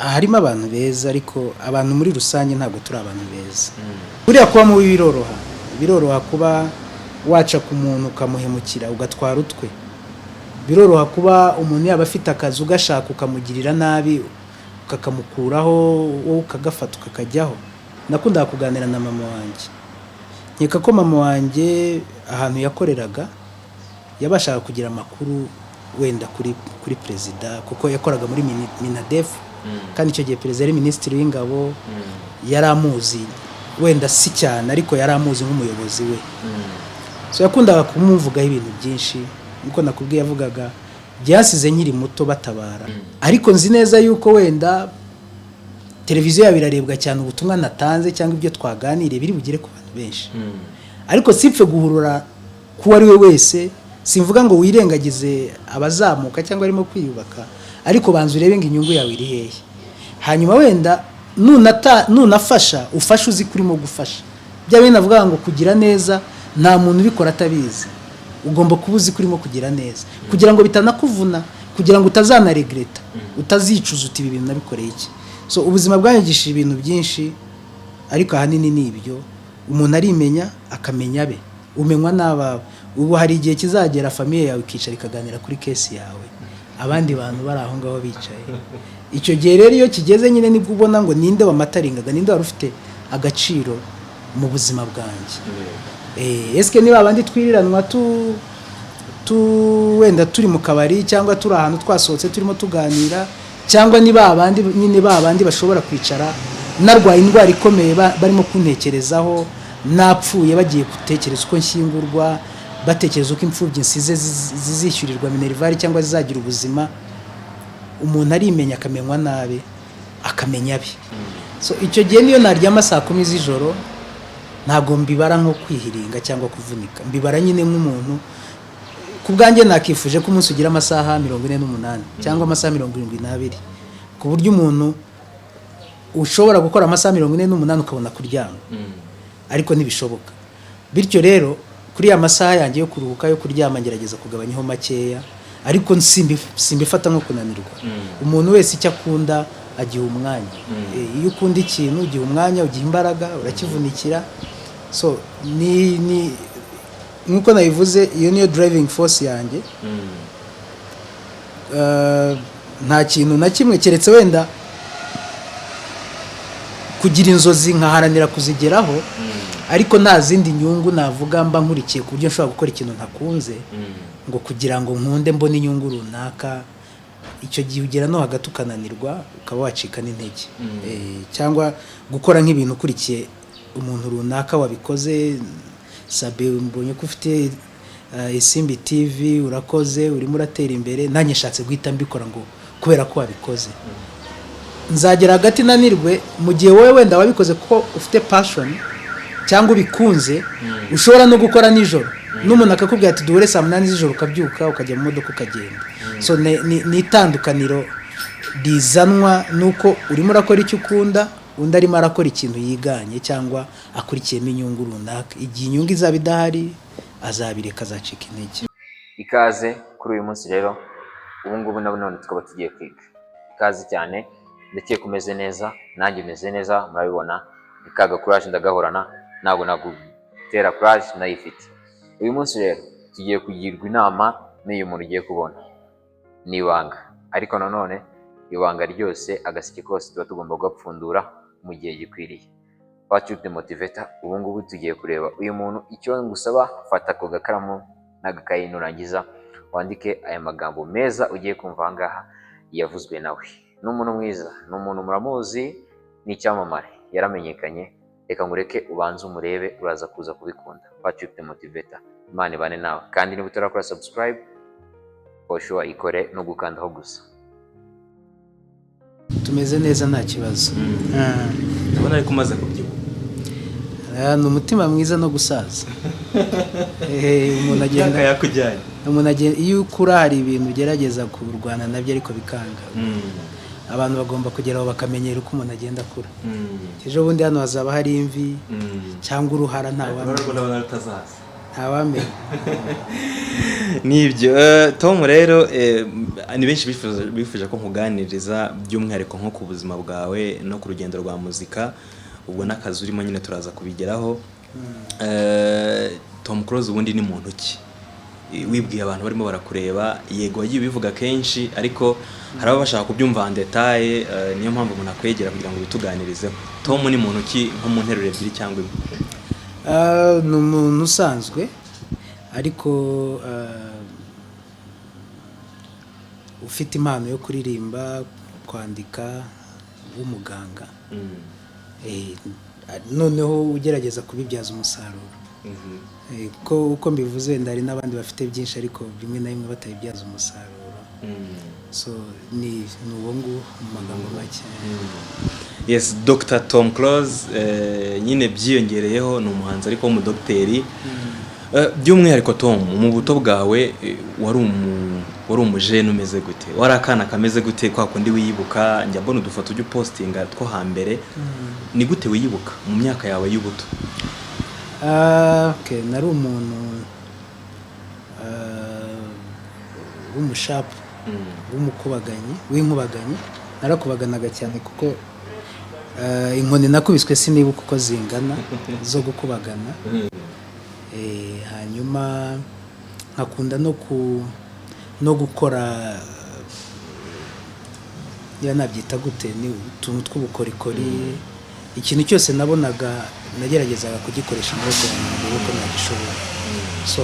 Harimo abantu beza, ariko abantu muri rusange ntabwo turi abantu beza. Buriya kuba mubi biroroha, biroroha kuba waca ku muntu ukamuhemukira, ugatwara utwe. Biroroha kuba umuntu yaba afite akazi ugashaka, ukamugirira nabi, ukakamukuraho, wowe ukagafata ukakajyaho. Nakundaga kuganira na mama wanjye. Nkeka ko mama wanjye ahantu yakoreraga yabashaga kugira amakuru wenda kuri perezida, kuko yakoraga muri MINADEF, kandi icyo gihe perezida yari minisitiri w'ingabo. Yari amuzi, wenda si cyane, ariko yari amuzi nk'umuyobozi we. So yakundaga kumuvugaho ibintu byinshi. Nkuko nakubwiye, yavugaga byasize nkiri muto batabara, ariko nzi neza yuko wenda televiziyo yawe irarebwa cyane, ubutumwa natanze cyangwa ibyo twaganiriye biri bugere ku bantu benshi, ariko sipfe guhurura k'uwo ari we wese. Simvuga ngo wirengagize abazamuka cyangwa arimo kwiyubaka, ariko banza urebe ngo inyungu yawe iri hehe. Hanyuma wenda nunafasha, ufashe uzi ko urimo gufasha. Bya bindi navuga ngo kugira neza, nta muntu ubikora atabizi. Ugomba kuba uzi ko urimo kugira neza kugira ngo bitanakuvuna, kugira ngo utazanaregreta, utazicuza uti: "Ibi bintu nabikoreye iki?" So ubuzima bwanyigishije ibintu byinshi, ariko ahanini ni ibyo. Umuntu arimenya, akamenya abe, umenywa n'abawe. Ubu hari igihe kizagera famille yawe ikicara ikaganira kuri case yawe, abandi bantu bari aho ngaho bicaye. Icyo gihe rero iyo kigeze nyine, nibwo ubona ngo ninde wamatteringaga, ninde wari ufite agaciro mu buzima bwanjye. Eske niba abandi twiriranwa tu wenda turi mu kabari cyangwa turi ahantu twasohotse turimo tuganira, cyangwa ni ba bandi nyine, ba bandi bashobora kwicara narwaye indwara ikomeye, barimo kuntekerezaho, napfuye bagiye gutekereza uko nshyingurwa, batekereza uko imfubyi nsize zizishyurirwa minerval cyangwa zizagira ubuzima? Umuntu arimenya, akamenywa nabi, akamenya abe. So icyo gihe niyo naryama saa 10 z'ijoro, ntabwo mbibara nko kwihiringa cyangwa kuvunika, mbibara nyine nk'umuntu. Ku bwanjye nakifuje ko umunsi ugira amasaha 48 cyangwa amasaha 72, ku buryo umuntu ushobora gukora amasaha 48 ukabona kuryama, ariko ntibishoboka. Bityo rero kuri ya masaha yanjye yo kuruhuka, yo kuryama, ngerageza kugabanyaho makeya, ariko simbifata nko kunanirwa. Umuntu wese icyo akunda agiha umwanya. Iyo ukunda ikintu ugiha umwanya, ugiha imbaraga, urakivunikira. So ni nkuko nabivuze, iyo niyo driving force yanjye. Nta kintu na kimwe keretse wenda kugira inzozi nkaharanira kuzigeraho, ariko nta zindi nyungu navuga mba nkurikiye, ku buryo nshobora gukora ikintu ntakunze ngo kugira ngo nkunde mbone inyungu runaka. Icyo gihe ugera no hagati ukananirwa, ukaba wacika n'intege. Cyangwa gukora nk'ibintu ukurikiye umuntu runaka wabikoze. Sabe, mbonye ko ufite Isimbi TV, urakoze, urimo uratera imbere, nanjye nshatse guhita mbikora ngo kubera ko wabikoze, nzagera hagati nanirwe, mu gihe wowe wenda wabikoze kuko ufite passion cyangwa ubikunze, ushobora no gukora nijoro, n'umuntu akakubwira ati: "Duhure saa 8 z'ijoro," ukabyuka, ukajya mu modoka, ukagenda. So ni itandukaniro rizanwa nuko urimo urakora icyo ukunda, undi arimo arakora ikintu yiganye cyangwa akurikiyemo inyungu runaka. Igihe inyungu izaba idahari, azabireka, azacika intege. Ikaze kuri uyu munsi rero, ubu ngubu na none tukaba tugiye kwiga. Ikaze cyane, ndakeka umeze neza, nanjye meze neza, murabibona ni kaga courage ndagahorana, ntabwo nagutera courage ndayifite. Uyu munsi rero tugiye kugirwa inama n'uyu muntu ugiye kubona. Ni ibanga, ariko nanone ibanga ryose, agaseke kose tuba tugomba kugapfundura mu gihe gikwiriye. Patrick the Motivator, ubu ngubu tugiye kureba uyu muntu. Icyo ngusaba, fata ako gakaramu n'agakayi, nurangiza wandike aya magambo meza ugiye kumva aha ngaha yavuzwe nawe. Ni umuntu mwiza, ni umuntu muramuzi, ni icyamamare, yaramenyekanye. Reka ngureke ubanze umurebe, uraza kuza kubikunda. Patrick the Motivator, Imana ibane nawe, kandi niba utarakora subscribe, for sure ikore no gukandaho gusa. Tumeze neza, nta kibazo. Ndabona ariko umaze kubyibuha. Ni umutima mwiza no gusaza. Umuntu agenda Imyaka yakujyanye. Umuntu agenda, iyo ukura hari ibintu ugerageza kurwana nabyo ariko bikanga. Abantu bagomba kugeraho bakamenyera uko umuntu agenda akura. Ejo bundi hano hazaba hari imvi cyangwa uruhara, nta Urabona wamenya. Ndabona rutazaza. Ntawamenya. Nibyo. Tom rero, ni benshi bifuje ko nkuganiriza by'umwihariko nko ku buzima bwawe no ku rugendo rwa muzika, ubwo n'akazi urimo nyine turaza kubigeraho. Tom Close ubundi ni muntu ki? Wibwiye abantu barimo barakureba. Yego, wagiye ubivuga kenshi, ariko hari ababa bashaka kubyumva en détail, niyo mpamvu umuntu akwegera kugira ngo bituganirizeho. Tom ni muntu ki nko mu nteruro ebyiri cyangwa imwe? Ni umuntu usanzwe, ariko ufite impano yo kuririmba, kwandika, w'umuganga. Noneho ugerageza kubibyaza umusaruro. Ko uko mbivuze wenda hari n'abandi bafite byinshi, ariko bimwe na bimwe batabibyaza umusaruro. So ni uwo nguwo mu magambo make. Yes, Dr Tom Close, nyine byiyongereyeho ni umuhanzi ariko w'umudogiteri. By'umwihariko Tom, mu buto bwawe, wari umujene umeze gute? Wari akana kameze gute, kwa kundi wiyibuka? Njya mbona udufoto ujya upostinga two hambere. Ni gute wiyibuka mu myaka yawe y'ubuto? Okay, nari umuntu w'umushapu, w'umukubaganyi, w'inkubaganyi. Narakubaganaga cyane kuko inkoni nakubiswe sinibuka uko zingana zo gukubagana. Hanyuma nkakunda no gukora, niba nabyita gute, ni utuntu tw'ubukorikori. Ikintu cyose nabonaga nageragezaga kugikoresha amaboko yanjye ngo uko nagishobora. So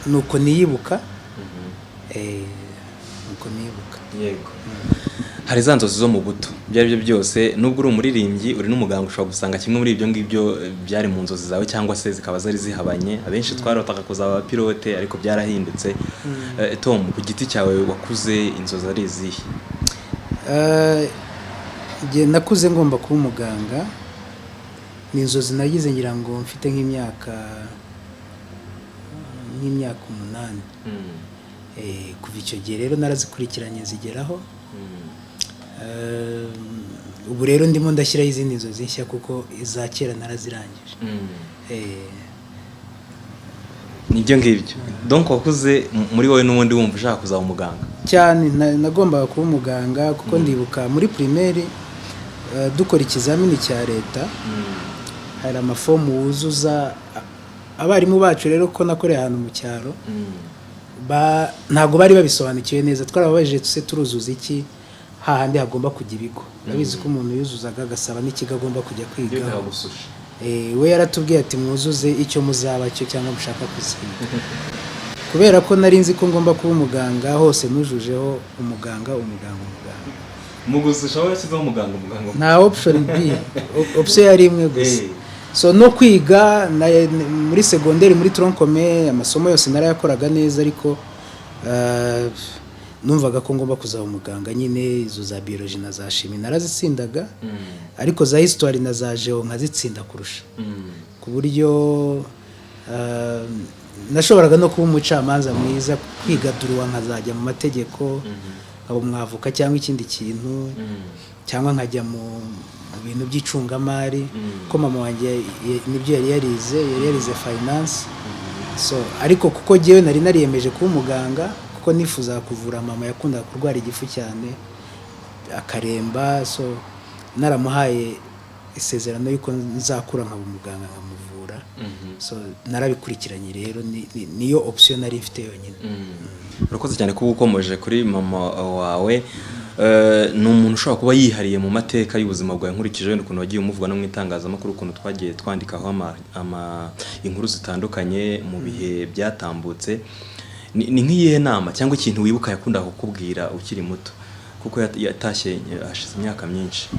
nuko niyibuka, nuko niyibuka. Yego, hari za nzozi zo mu buto. Ibyo ari byo byose, nubwo uri umuririmbyi, uri n'umuganga, ushobora gusanga kimwe muri ibyo ngibyo byari mu nzozi zawe cyangwa se zikaba zari zihabanye. Abenshi twarotaga kuzaba abapilote, ariko byarahindutse. Tom, ku giti cyawe wakuze inzozi ari izihe? Njye nakuze ngomba kuba umuganga. Ni inzozi nagize ngira ngo mfite nk'imyaka 8. Kuva icyo gihe rero narazikurikiranye zigeraho. Ubu rero ndimo ndashyiraho izindi nzozi nshya kuko iza kera narazirangije. Nibyo ngibyo. Donc wakuze muri wowe n'ubundi wumva ushaka kuzaba umuganga? Cyane, nagombaga kuba umuganga kuko ndibuka muri primaire, dukora ikizamini cya leta, hari amafomu wuzuza. Abarimu bacu rero, ko nakoreye ahantu mu cyaro, ntabwo bari babisobanukiwe neza. Twarababajije tuse turuzuza iki hahandi hagomba kujya ibigo? Urabizi ko umuntu yuzuzaga agasaba n'ikigo agomba kujya kwigaho. We yaratubwiye ati: "Mwuzuze icyo muzaba cyo cyangwa mushaka kuziga." Kubera ko nari nzi ko ngomba kuba umuganga, hose nujujeho umuganga, umuganga, umuganga. Mu gususha wowe yashyizeho umuganga, umuganga? Nta option B, option yari imwe gusa. So no kwiga muri segonderi, muri tronc commun, amasomo yose narayakoraga neza, ariko numvaga ko ngomba kuzaba umuganga nyine. Izo za biologie na za chimie narazitsindaga, ariko za histoire na za geo nkazitsinda kurusha, ku buryo nashoboraga no kuba umucamanza mwiza, kwiga droit, nkazajya mu mategeko, nkaba umwavoka cyangwa ikindi kintu, cyangwa nkajya mu bintu by'icungamari, ko mama wanjye nibyo yari yarize, yari yarize finance. So ariko kuko jyewe nari nariyemeje kuba umuganga, kuko nifuzaga kuvura mama, yakundaga kurwara igifu cyane akaremba. So naramuhaye isezerano yuko nzakura nkaba umuganga nkamuvura. So narabikurikiranye rero, niyo option nari mfite yonyine. Urakoze cyane kuba ukomeje kuri mama wawe. Ni umuntu ushobora kuba yihariye mu mateka y'ubuzima bwawe, nkurikije wenda ukuntu wagiye umuvuga no mu itangazamakuru, ukuntu twagiye twandikaho inkuru zitandukanye mu bihe byatambutse. Ni nk'iyihe nama cyangwa ikintu wibuka yakundaga kukubwira ukiri muto, kuko yatashye hashize imyaka myinshi?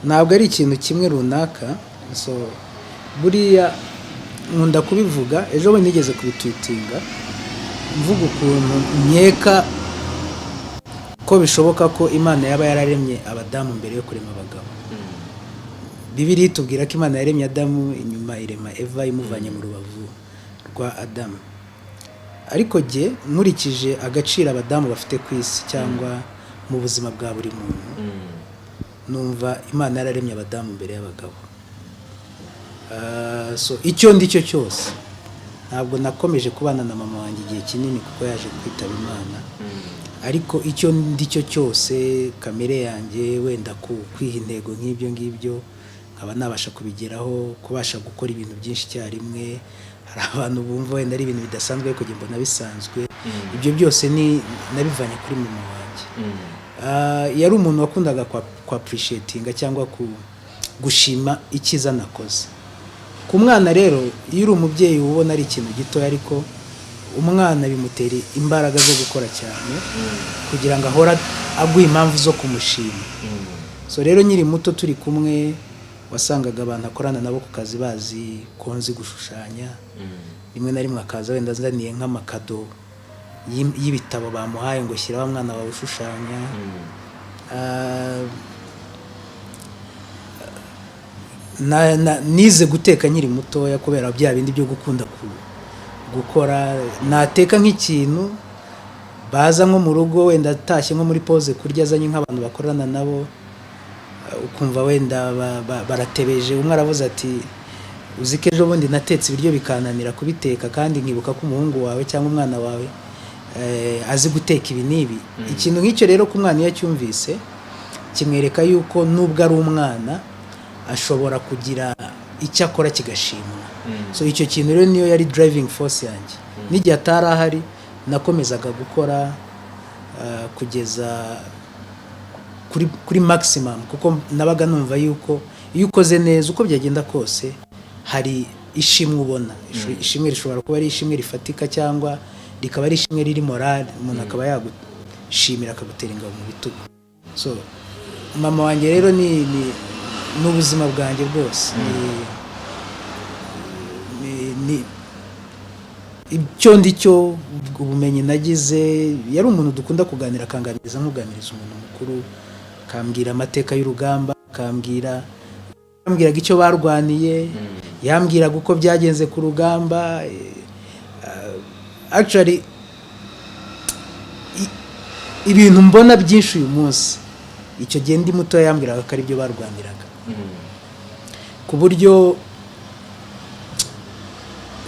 Ntabwo ari ikintu kimwe runaka. So buriya nkunda kubivuga, ejo bundi nigeze kubitwitinga mvuga ukuntu nkeka ko bishoboka ko Imana yaba yararemye abadamu mbere yo kurema abagabo. Bibiliya itubwira ko Imana yaremye Adamu, inyuma irema Eva imuvanye mu rubavu rwa Adamu. Ariko jye nkurikije agaciro abadamu bafite ku isi cyangwa mu buzima bwa buri muntu, numva Imana yararemye abadamu mbere y'abagabo. So icyo ndi cyo cyose Ntabwo nakomeje kubana na mama wanjye igihe kinini kuko yaje kwitaba Imana, ariko icyo ndi cyo cyose, kamere yanjye, wenda ku kwiha intego nk'ibyo ngibyo nkaba nabasha kubigeraho, kubasha gukora ibintu byinshi icyarimwe, hari abantu bumva wenda ari ibintu bidasanzwe, ariko njye mbona bisanzwe. Ibyo byose ni nabivanye kuri mama wanjye. Yari umuntu wakundaga kwa appreciatinga cyangwa gushima icyiza nakoze. Ku mwana rero, iyo uri umubyeyi uba ubona ari ikintu gitoya, ariko umwana bimutera imbaraga zo gukora cyane kugira ngo ahore aguha impamvu zo kumushima. So rero nkiri muto turi kumwe, wasangaga abantu akorana nabo ku kazi bazi ko nzi gushushanya. Rimwe na rimwe akaza wenda azaniye nk'amakado y'ibitabo bamuhaye ngo: "Shyiraho mwana wawe ushushanya." Nize guteka nkiri mutoya kubera bya bindi byo gukunda gukora. Nateka nk'ikintu, baza nko mu rugo, wenda atashye nko muri pause kurya, azanye nk'abantu bakorana nabo, ukumva wenda baratebeje, umwe aravuze ati: "Uzi ko ejo bundi natetse ibiryo bikananira kubiteka, kandi nkibuka ko umuhungu wawe cyangwa umwana wawe azi guteka ibi n'ibi." Ikintu nk'icyo rero ku mwana, iyo acyumvise, kimwereka yuko nubwo ari umwana ashobora kugira icyo akora kigashimwa. So icyo kintu rero niyo yari driving force yanjye. N'igihe atari ahari nakomezaga gukora kugeza kuri maximum, kuko nabaga numva yuko iyo ukoze neza, uko byagenda kose, hari ishimwe ubona. Ishimwe rishobora kuba ari ishimwe rifatika cyangwa rikaba ari ishimwe riri morale, umuntu akaba yagushimira akagutera ingabo mu bitugu. So mama wanjye rero ni ubuzima bwanjye bwose, ni icyo ndi cyo, ubumenyi nagize. Yari umuntu dukunda kuganira, akanganiriza nk'uganiriza umuntu mukuru, akambwira amateka y'urugamba, akambwira, yambwiraga icyo barwaniye, yambwiraga uko byagenze ku rugamba. Actually ibintu mbona byinshi uyu munsi, icyo gihe ndi muto yambwiraga ko ari byo barwaniraga, ku buryo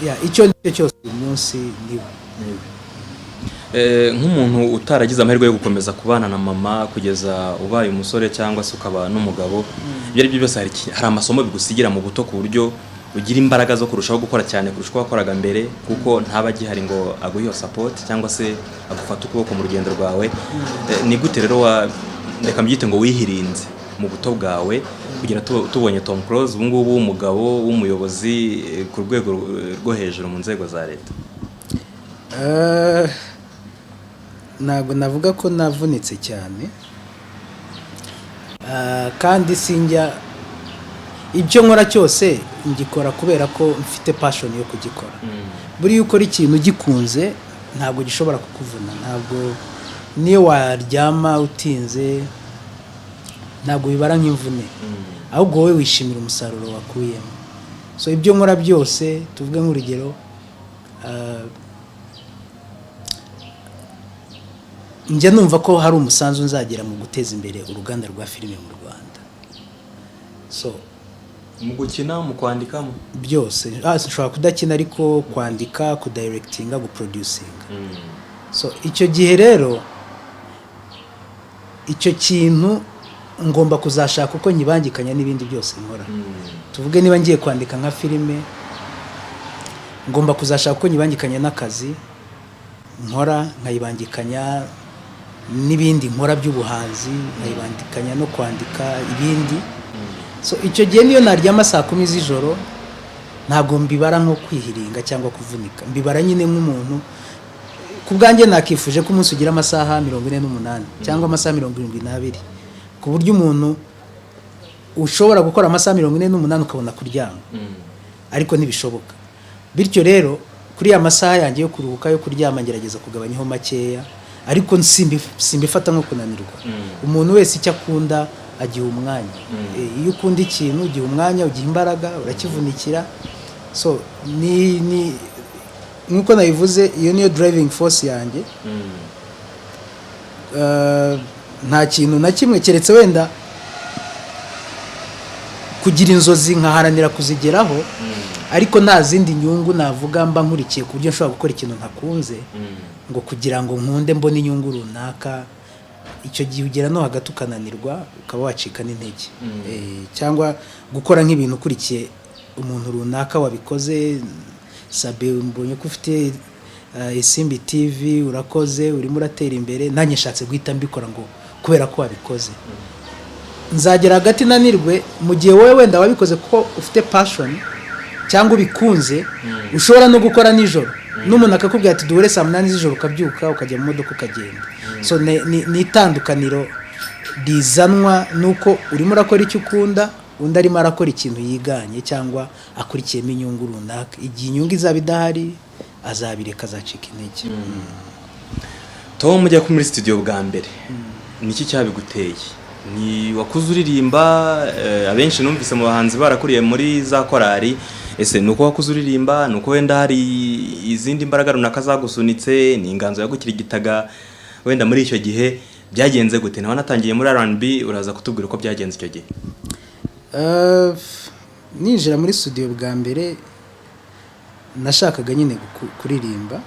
ya icyo ndi cyo cyose uyu munsi niwe. Nk'umuntu utaragize amahirwe yo gukomeza kubana na mama kugeza ubaye umusore cyangwa se ukaba n'umugabo, ibyo ari byo byose hari amasomo bigusigira mu buto ku buryo ugira imbaraga zo kurushaho gukora cyane kurusha uko wakoraga mbere, kuko ntaba agihari ngo aguhe iyo support cyangwa se agufate ukuboko mu rugendo rwawe. Ni gute rero wa, reka mbyite ngo wihirinze mu buto bwawe kugira tubonye Tom Close ubu ngubu w'umugabo w'umuyobozi, ku rwego rwo hejuru mu nzego za leta? Ntabwo navuga ko navunitse cyane. Kandi sinjya, ibyo nkora cyose ngikora kubera ko mfite passion yo kugikora. Buriya iyo ukora ikintu ugikunze ntabwo gishobora kukuvuna, ntabwo niyo waryama utinze ntabwo bibara nk'imvune, ahubwo wowe wishimira umusaruro wakuyemo. So ibyo nkora byose, tuvuge nk'urugero, njya numva ko hari umusanzu nzagira mu guteza imbere uruganda rwa filime mu Rwanda. So mu gukina, mu kwandikamo? Byose. Nshobora kudakina ariko kwandika, kudirectinga, guproducinga. So icyo gihe rero icyo kintu ngomba kuzashaka uko nyibangikanya n'ibindi byose nkora. Tuvuge niba ngiye kwandika nka filime, ngomba kuzashaka uko nyibangikanya n'akazi nkora, nkayibangikanya n'ibindi nkora by'ubuhanzi, nkayibangikanya no kwandika ibindi. So icyo gihe niyo naryama saa 10 z'ijoro ntabwo mbibara nko kwihiringa cyangwa kuvunika, mbibara nyine nk'umuntu. Ku bwanjye nakifuje ko umunsi ugira amasaha 48 cyangwa amasaha 72, ku buryo umuntu ushobora gukora amasaha 48 ukabona kuryama, ariko ntibishoboka. Bityo rero kuri ya masaha yanjye yo kuruhuka, yo kuryama, ngerageza kugabanyaho makeya, ariko simbifata nko kunanirwa. Umuntu wese icyo akunda agiha umwanya. Iyo ukunda ikintu ugiha umwanya, ugiha imbaraga, urakivunikira. So ni nk'uko nabivuze, iyo niyo driving force yanjye. Nta kintu na kimwe keretse wenda kugira inzozi nkaharanira kuzigeraho. Ariko nta zindi nyungu navuga mba nkurikiye ku buryo nshobora gukora ikintu ntakunze ngo kugira ngo nkunde mbone inyungu runaka. Icyo gihe ugera no hagati ukananirwa, ukaba wacika n'intege. Cyangwa gukora nk'ibintu ukurikiye umuntu runaka wabikoze. Sabe, mbonye ko ufite Isimbi TV, urakoze, urimo uratera imbere, nanjye nshatse guhita mbikora ngo kubera ko wabikoze, nzagera hagati nanirwe. Mu gihe wowe wenda wabikoze kuko ufite passion cyangwa ubikunze, ushobora no gukora nijoro, n'umuntu akakubwira ati duhure saa 8 z'ijoro, ukabyuka ukajya mu modoka ukagenda. So ni itandukaniro rizanwa nuko urimo urakora icyo ukunda, undi arimo arakora ikintu yiganye cyangwa akurikiyemo inyungu runaka. Igihe inyungu izaba idahari, azabireka, azacika intege. Tom, ujya muri studio bwa mbere, niki cyabiguteye? Ni wakuze uririmba? Abenshi numvise mu bahanzi barakuriye muri za korali. Ese ni uko wakuze uririmba, ni uko wenda hari izindi mbaraga runaka zagusunitse, ni inganzo yagukirigitaga wenda muri icyo gihe? Byagenze gute? Nawe natangiye muri R&B, uraza kutubwira uko byagenze icyo gihe. Ninjira muri studio bwa mbere, nashakaga nyine kuririmba,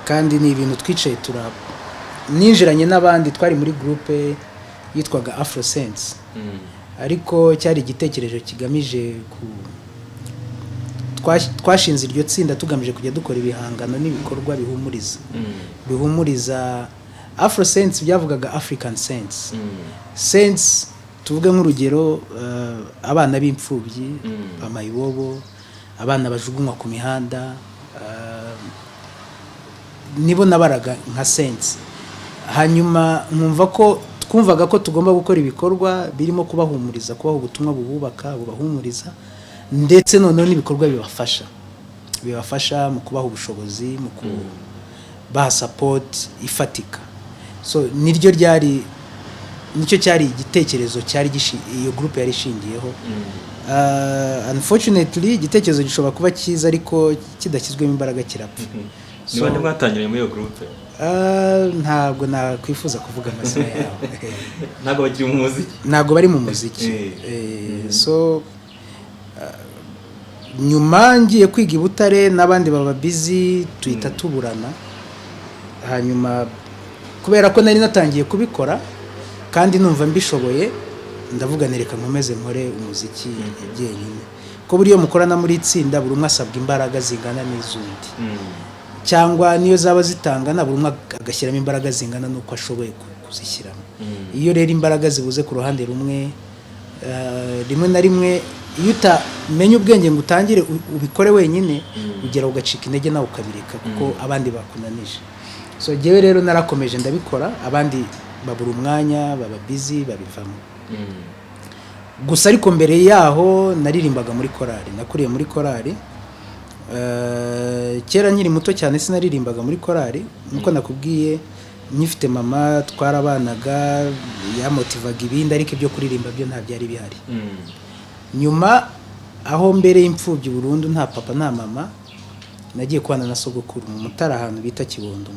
kandi ni ibintu twicaye tura ninjiranye n'abandi twari muri groupe yitwaga Afro Sense, ariko cyari igitekerezo kigamije ku twashinze iryo tsinda tugamije kujya dukora ibihangano n'ibikorwa bihumuriza. Afro Sense byavugaga African Sense. Sense, tuvuge nk'urugero, abana b'imfubyi, bamayibobo, abana bajugunywa ku mihanda, nibo nabaraga nka sense. Hanyuma nkumva ko twumvaga ko tugomba gukora ibikorwa birimo kubahumuriza, kubaha ubutumwa bububaka, bubahumuriza, ndetse noneho n'ibikorwa bibafasha mu kubaha ubushobozi, mu kubaha support ifatika. So niryo ryari, nicyo cyari igitekerezo cyari iyo groupe yari ishingiyeho. Unfortunately, igitekerezo gishobora kuba cyiza, ariko kidashyizwemo imbaraga kirapfa. Ni bande mwatangiriye muri iyo groupe? Ntabwo nakwifuza kuvuga amazina yabo. Ntabwo bakiri mu muziki? Ntabwo bari mu muziki. So nyuma ngiye kwiga i Butare n'abandi baba busy, tuhita tuburana. Hanyuma kubera ko nari natangiye kubikora kandi numva mbishoboye, ndavuga nereka nkomeze nkore umuziki jyenyine, ko buriyo mukorana muri itsinda, buri umwe asabwa imbaraga zingana n'iz'undi, cyangwa niyo zaba zitangana, buri umwe agashyiramo imbaraga zingana n'uko ashoboye kuzishyiramo. Iyo rero imbaraga zibuze ku ruhande rumwe, rimwe na rimwe iyo utamenya ubwenge ngo utangire ubikore wenyine, ugera ugacika intege nawe ukabireka kuko abandi bakunanije. So jyewe rero narakomeje ndabikora, abandi babura umwanya, baba busy, babivamo. Gusa ariko mbere yaho naririmbaga muri korali, nakuriye muri korali. Kera nkiri muto cyane sinaririmbaga muri korali. Nkuko nakubwiye, nkifite mama twarabanaga, yamotivaga ibindi, ariko ibyo kuririmba byo nta byari bihari. Nyuma aho mbere y'imfubyi burundu, nta papa nta mama, nagiye kubana na sogokuru mu Mutara, ahantu bita Kibondo.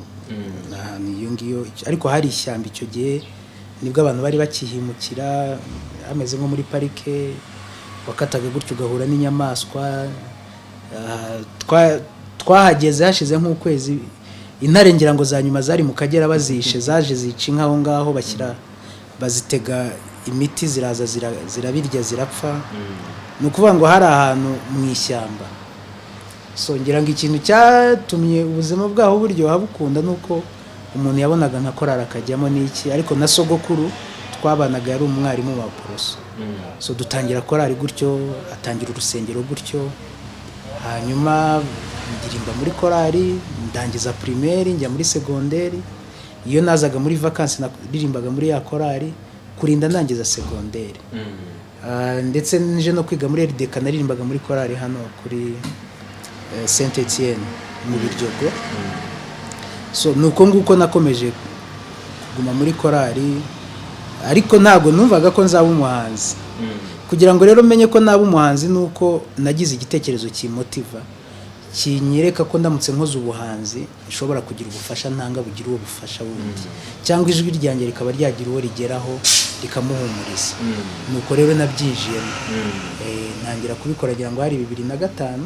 Ni ahantu iyo ngiyo, ariko hari ishyamba icyo gihe, nibwo abantu bari bakihimukira, hameze nko muri parike, wakataga gutyo ugahura n'inyamaswa. Twahageze hashize nk'ukwezi, intare ngira ngo za nyuma zari mu Kagera bazishe, zaje zica inka aho ngaho, bashyira bazitega imiti, ziraza zirabirya zirapfa. Ni ukuvuga ngo hari ahantu mu ishyamba. So ngira ngo ikintu cyatumye ubuzima bwaho buryoha bukunda ni uko umuntu yabonaga nka korali akajyamo n'iki. Ariko na sogokuru twabanaga yari umwarimu wa poroso. So dutangira korali gutyo, atangira urusengero gutyo. Hanyuma ndirimba muri korali, ndangiza primaire, njya muri segonderi. Iyo nazaga muri vacances naririmbaga muri ya korali kurinda ndangiza segonderi. Ndetse nje no kwiga muri RDK, naririmbaga muri korali hano kuri Saint Etienne mu Biryogo. So ni uko nguko nakomeje kuguma muri korali, ariko ntabwo numvaga ko nzaba umuhanzi. Kugira ngo rero menye ko naba umuhanzi, ni uko nagize igitekerezo kimotiva, kinyereka ko ndamutse nkoze ubuhanzi nshobora kugira ubufasha ntanga bugira uwo bufasha wundi, cyangwa ijwi ryanjye rikaba ryagira uwo rigeraho. rikamuhumuriza. Nuko rero nabyinjiyemo. Ntangira kubikora ngira ngo hari 2005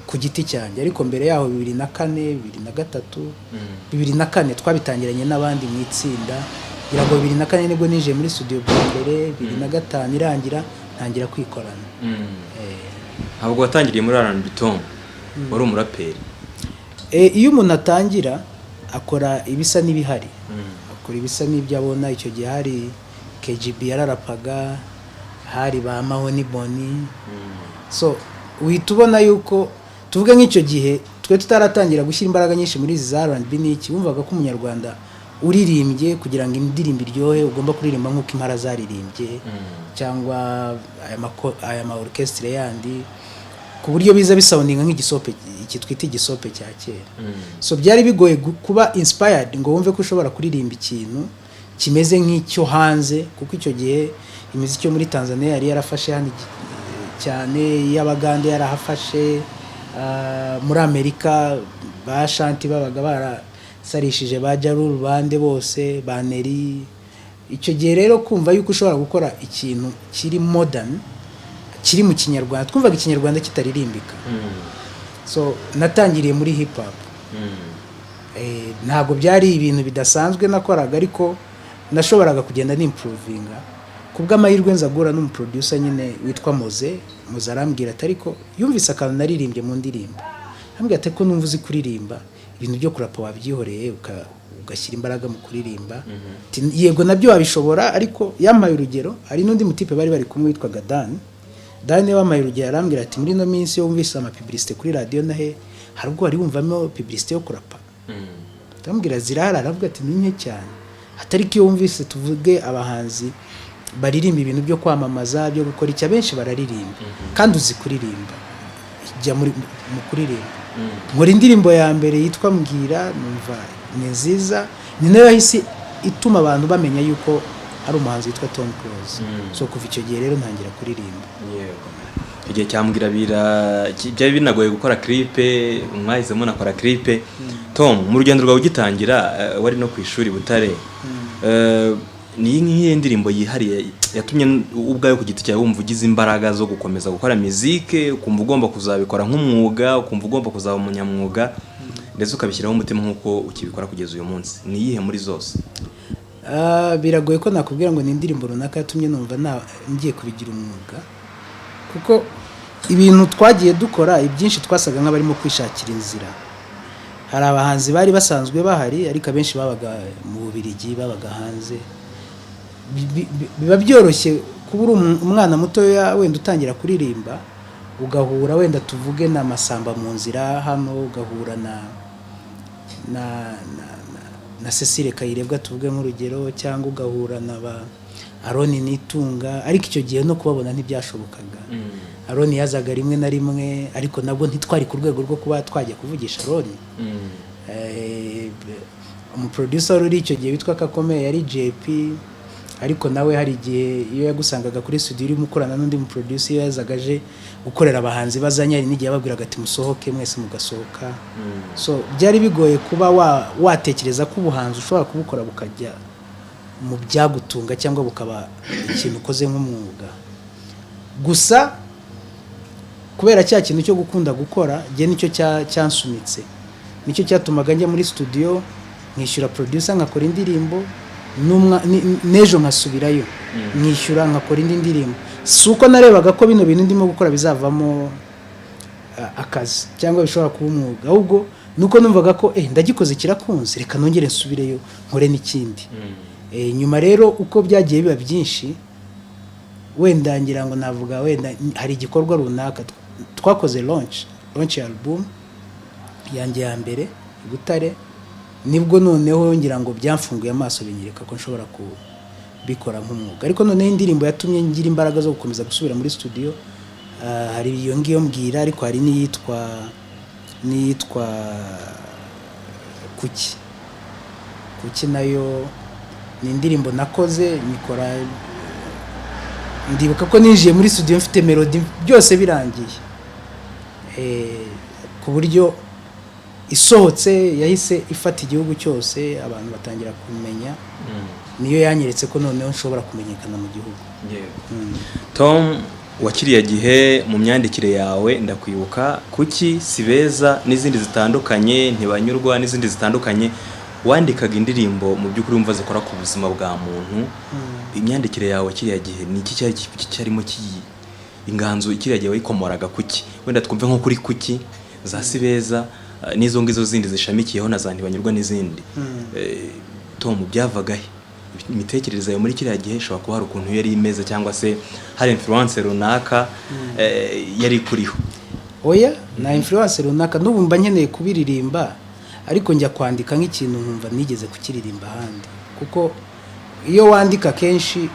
ku giti cyanjye, ariko mbere yaho 2004, 2003, 2004 twabitangiranye n'abandi mu itsinda. Ngira ngo 2004 nibwo ninjiye muri studio bwa mbere, 2005 irangira ntangira kwikorana. Ntabwo watangiriye muri R&B, Tom, wari umuraperi? Iyo umuntu atangira akora ibisa n'ibihari, akora ibisa n'ibyo abona. Icyo gihe hari KGB yararapaga, hari ba Mahoni Boni, so uhita ubona yuko, tuvuge nk'icyo gihe twe tutaratangira gushyira imbaraga nyinshi muri izi za R&B n'iki, wumvaga ko umunyarwanda uririmbye, kugira ngo indirimbo iryohe, ugomba kuririmba nk'uko Impara zaririmbye cyangwa aya ma orchestre yandi, ku buryo biza bisoundinga nk'igisope, iki twita igisope cya kera. So byari bigoye kuba inspired ngo wumve ko ushobora kuririmba ikintu kimeze nk'icyo hanze, kuko icyo gihe imiziki yo muri Tanzania yari yarafashe hano cyane, iy'Abagande yarahafashe, muri Amerika ba Ashanti babaga barasarishije, ba Ja Rule, bande bose, ba Nelly. Icyo gihe rero kumva yuko ushobora gukora ikintu kiri modern kiri mu Kinyarwanda, twumvaga Ikinyarwanda kitaririmbika. So natangiriye muri hip hop. Ntabwo byari ibintu bidasanzwe nakoraga, ariko nashoboraga kugenda nimprovinga. Ku bw'amahirwe nza guhura n'umuproducer nyine witwa Moze. Moze arambwira ati, ariko yumvise akantu naririmbye mu ndirimbo, arambwira ati: "Ko numva uzi kuririmba, ibintu byo kurapa wabyihoreye ugashyira imbaraga mu kuririmba?" Ati, "Yego, nabyo wabishobora." Ariko yampaye urugero, hari n'undi mutipe bari bari kumwe witwaga Dan. Dan niwe wampaye urugero, arambwira ati: "Muri ino minsi iyo wumvise amapublicité kuri radiyo nahe, hari ubwo wari wumvamo publicité yo kurapa?" Ndamubwira: "Zirahari." Aravuga ati: "Ni nke cyane." Atari ko iyo wumvise, tuvuge, abahanzi baririmba ibintu byo kwamamaza, byo gukora icyo, abenshi bararirimba, kandi uzi kuririmba, jya muri mu kuririmba. Nkora indirimbo ya mbere yitwa Mbwira, numva ni nziza, ni nayo yahise ituma abantu bamenya yuko hari umuhanzi witwa Tom Close. So kuva icyo gihe rero ntangira kuririmba. Yego, igihe cyambwira bira byari binagoye gukora clip, mwahise munakora clip. Tom, mu rugendo rwawe ugitangira, wari no ku ishuri Butare. Ni nk'iyi ndirimbo yihariye yatumye ubwawe ku giti cyawe wumva ugize imbaraga zo gukomeza gukora mizike, ukumva ugomba kuzabikora nk'umwuga, ukumva ugomba kuzaba umunyamwuga, ndetse ukabishyiraho umutima nk'uko ukibikora kugeza uyu munsi? Ni iyihe muri zose? Biragoye ko nakubwira ngo ni indirimbo runaka yatumye numva ngiye kubigira umwuga, kuko ibintu twagiye dukora ibyinshi twasaga nk'abarimo kwishakira inzira. Hari abahanzi bari basanzwe bahari, ariko abenshi babaga mu Bubiligi, babaga hanze. Biba byoroshye kuba uri umwana mutoya wenda utangira kuririmba, ugahura wenda tuvuge na Masamba mu nzira hano, ugahura na Cecile Kayirebwa, tuvuge nk'urugero, cyangwa ugahura na ba Aroni Nitunga. Ariko icyo gihe no kubabona ntibyashobokaga. Aroni yazaga rimwe na rimwe, ariko nabwo ntitwari ku rwego rwo kuba twajya kuvugisha Aroni. Umuproducer wari uri icyo gihe witwa Kakomeye yari JP, ariko nawe hari igihe iyo yagusangaga kuri studio urimo ukorana n'undi muproducer, iyo yazaga aje gukorera abahanzi bazanye, hari n'igihe yababwiraga ati: "Musohoke mwese," mugasohoka. So byari bigoye kuba watekereza ko ubuhanzi ushobora kubukora bukajya mu byagutunga cyangwa bukaba ikintu ukoze nk'umwuga. Gusa kubera cya kintu cyo gukunda gukora, njye nicyo cyansunitse, nicyo cyatumaga njya muri studio nkishyura producer nkakora indirimbo, n'ejo nkasubirayo nkishyura nkakora indi ndirimbo. Si uko narebaga ko bino bintu ndimo gukora bizavamo akazi cyangwa bishobora kuba umwuga, ahubwo nuko numvaga ko ndagikoze kirakunze, reka nongere nsubireyo nkore n'ikindi. Nyuma rero uko byagiye biba byinshi, wenda ngira ngo navuga wenda hari igikorwa runaka twakoze, launch ya album yanjye ya mbere i Butare, nibwo noneho ngira ngo byamfunguye amaso, binyereka ko nshobora kubikora nk'umwuga. Ariko noneho indirimbo yatumye ngira imbaraga zo gukomeza gusubira muri studio, hari iyo ngiyo Mbwira, ariko hari n'iyitwa Kuki. Kuki nayo ni indirimbo nakoze nyikora, ndibuka ko ninjiye muri studio mfite melody byose birangiye, ku buryo isohotse yahise ifata igihugu cyose, abantu batangira kumenya. Niyo yanyeretse ko noneho nshobora kumenyekana mu gihugu. Tom wa kiriya gihe, mu myandikire yawe ndakwibuka kuki, si beza n'izindi zitandukanye, ntibanyurwa n'izindi zitandukanye, wandikaga indirimbo mu by'ukuri wumva zikora ku buzima bwa muntu. Imyandikire yawe kiriya gihe ni iki cyari cyarimo inganzo kiriya gihe wayikomoraga kuki? Wenda twumve nko kuri kuki, za si beza, n'izo ngizo zindi zishamikiyeho na za ntibanyurwa n'izindi. Tom, byavaga he? Imitekerereze yawe muri kiriya gihe ishobora kuba hari ukuntu yari imeze, cyangwa se hari influence runaka yari ikuriho? Oya, nta influence runaka. N'ubu mba nkeneye kubiririmba, ariko njya kwandika nk'ikintu nkumva nigeze kukiririmba ahandi, kuko iyo wandika kenshi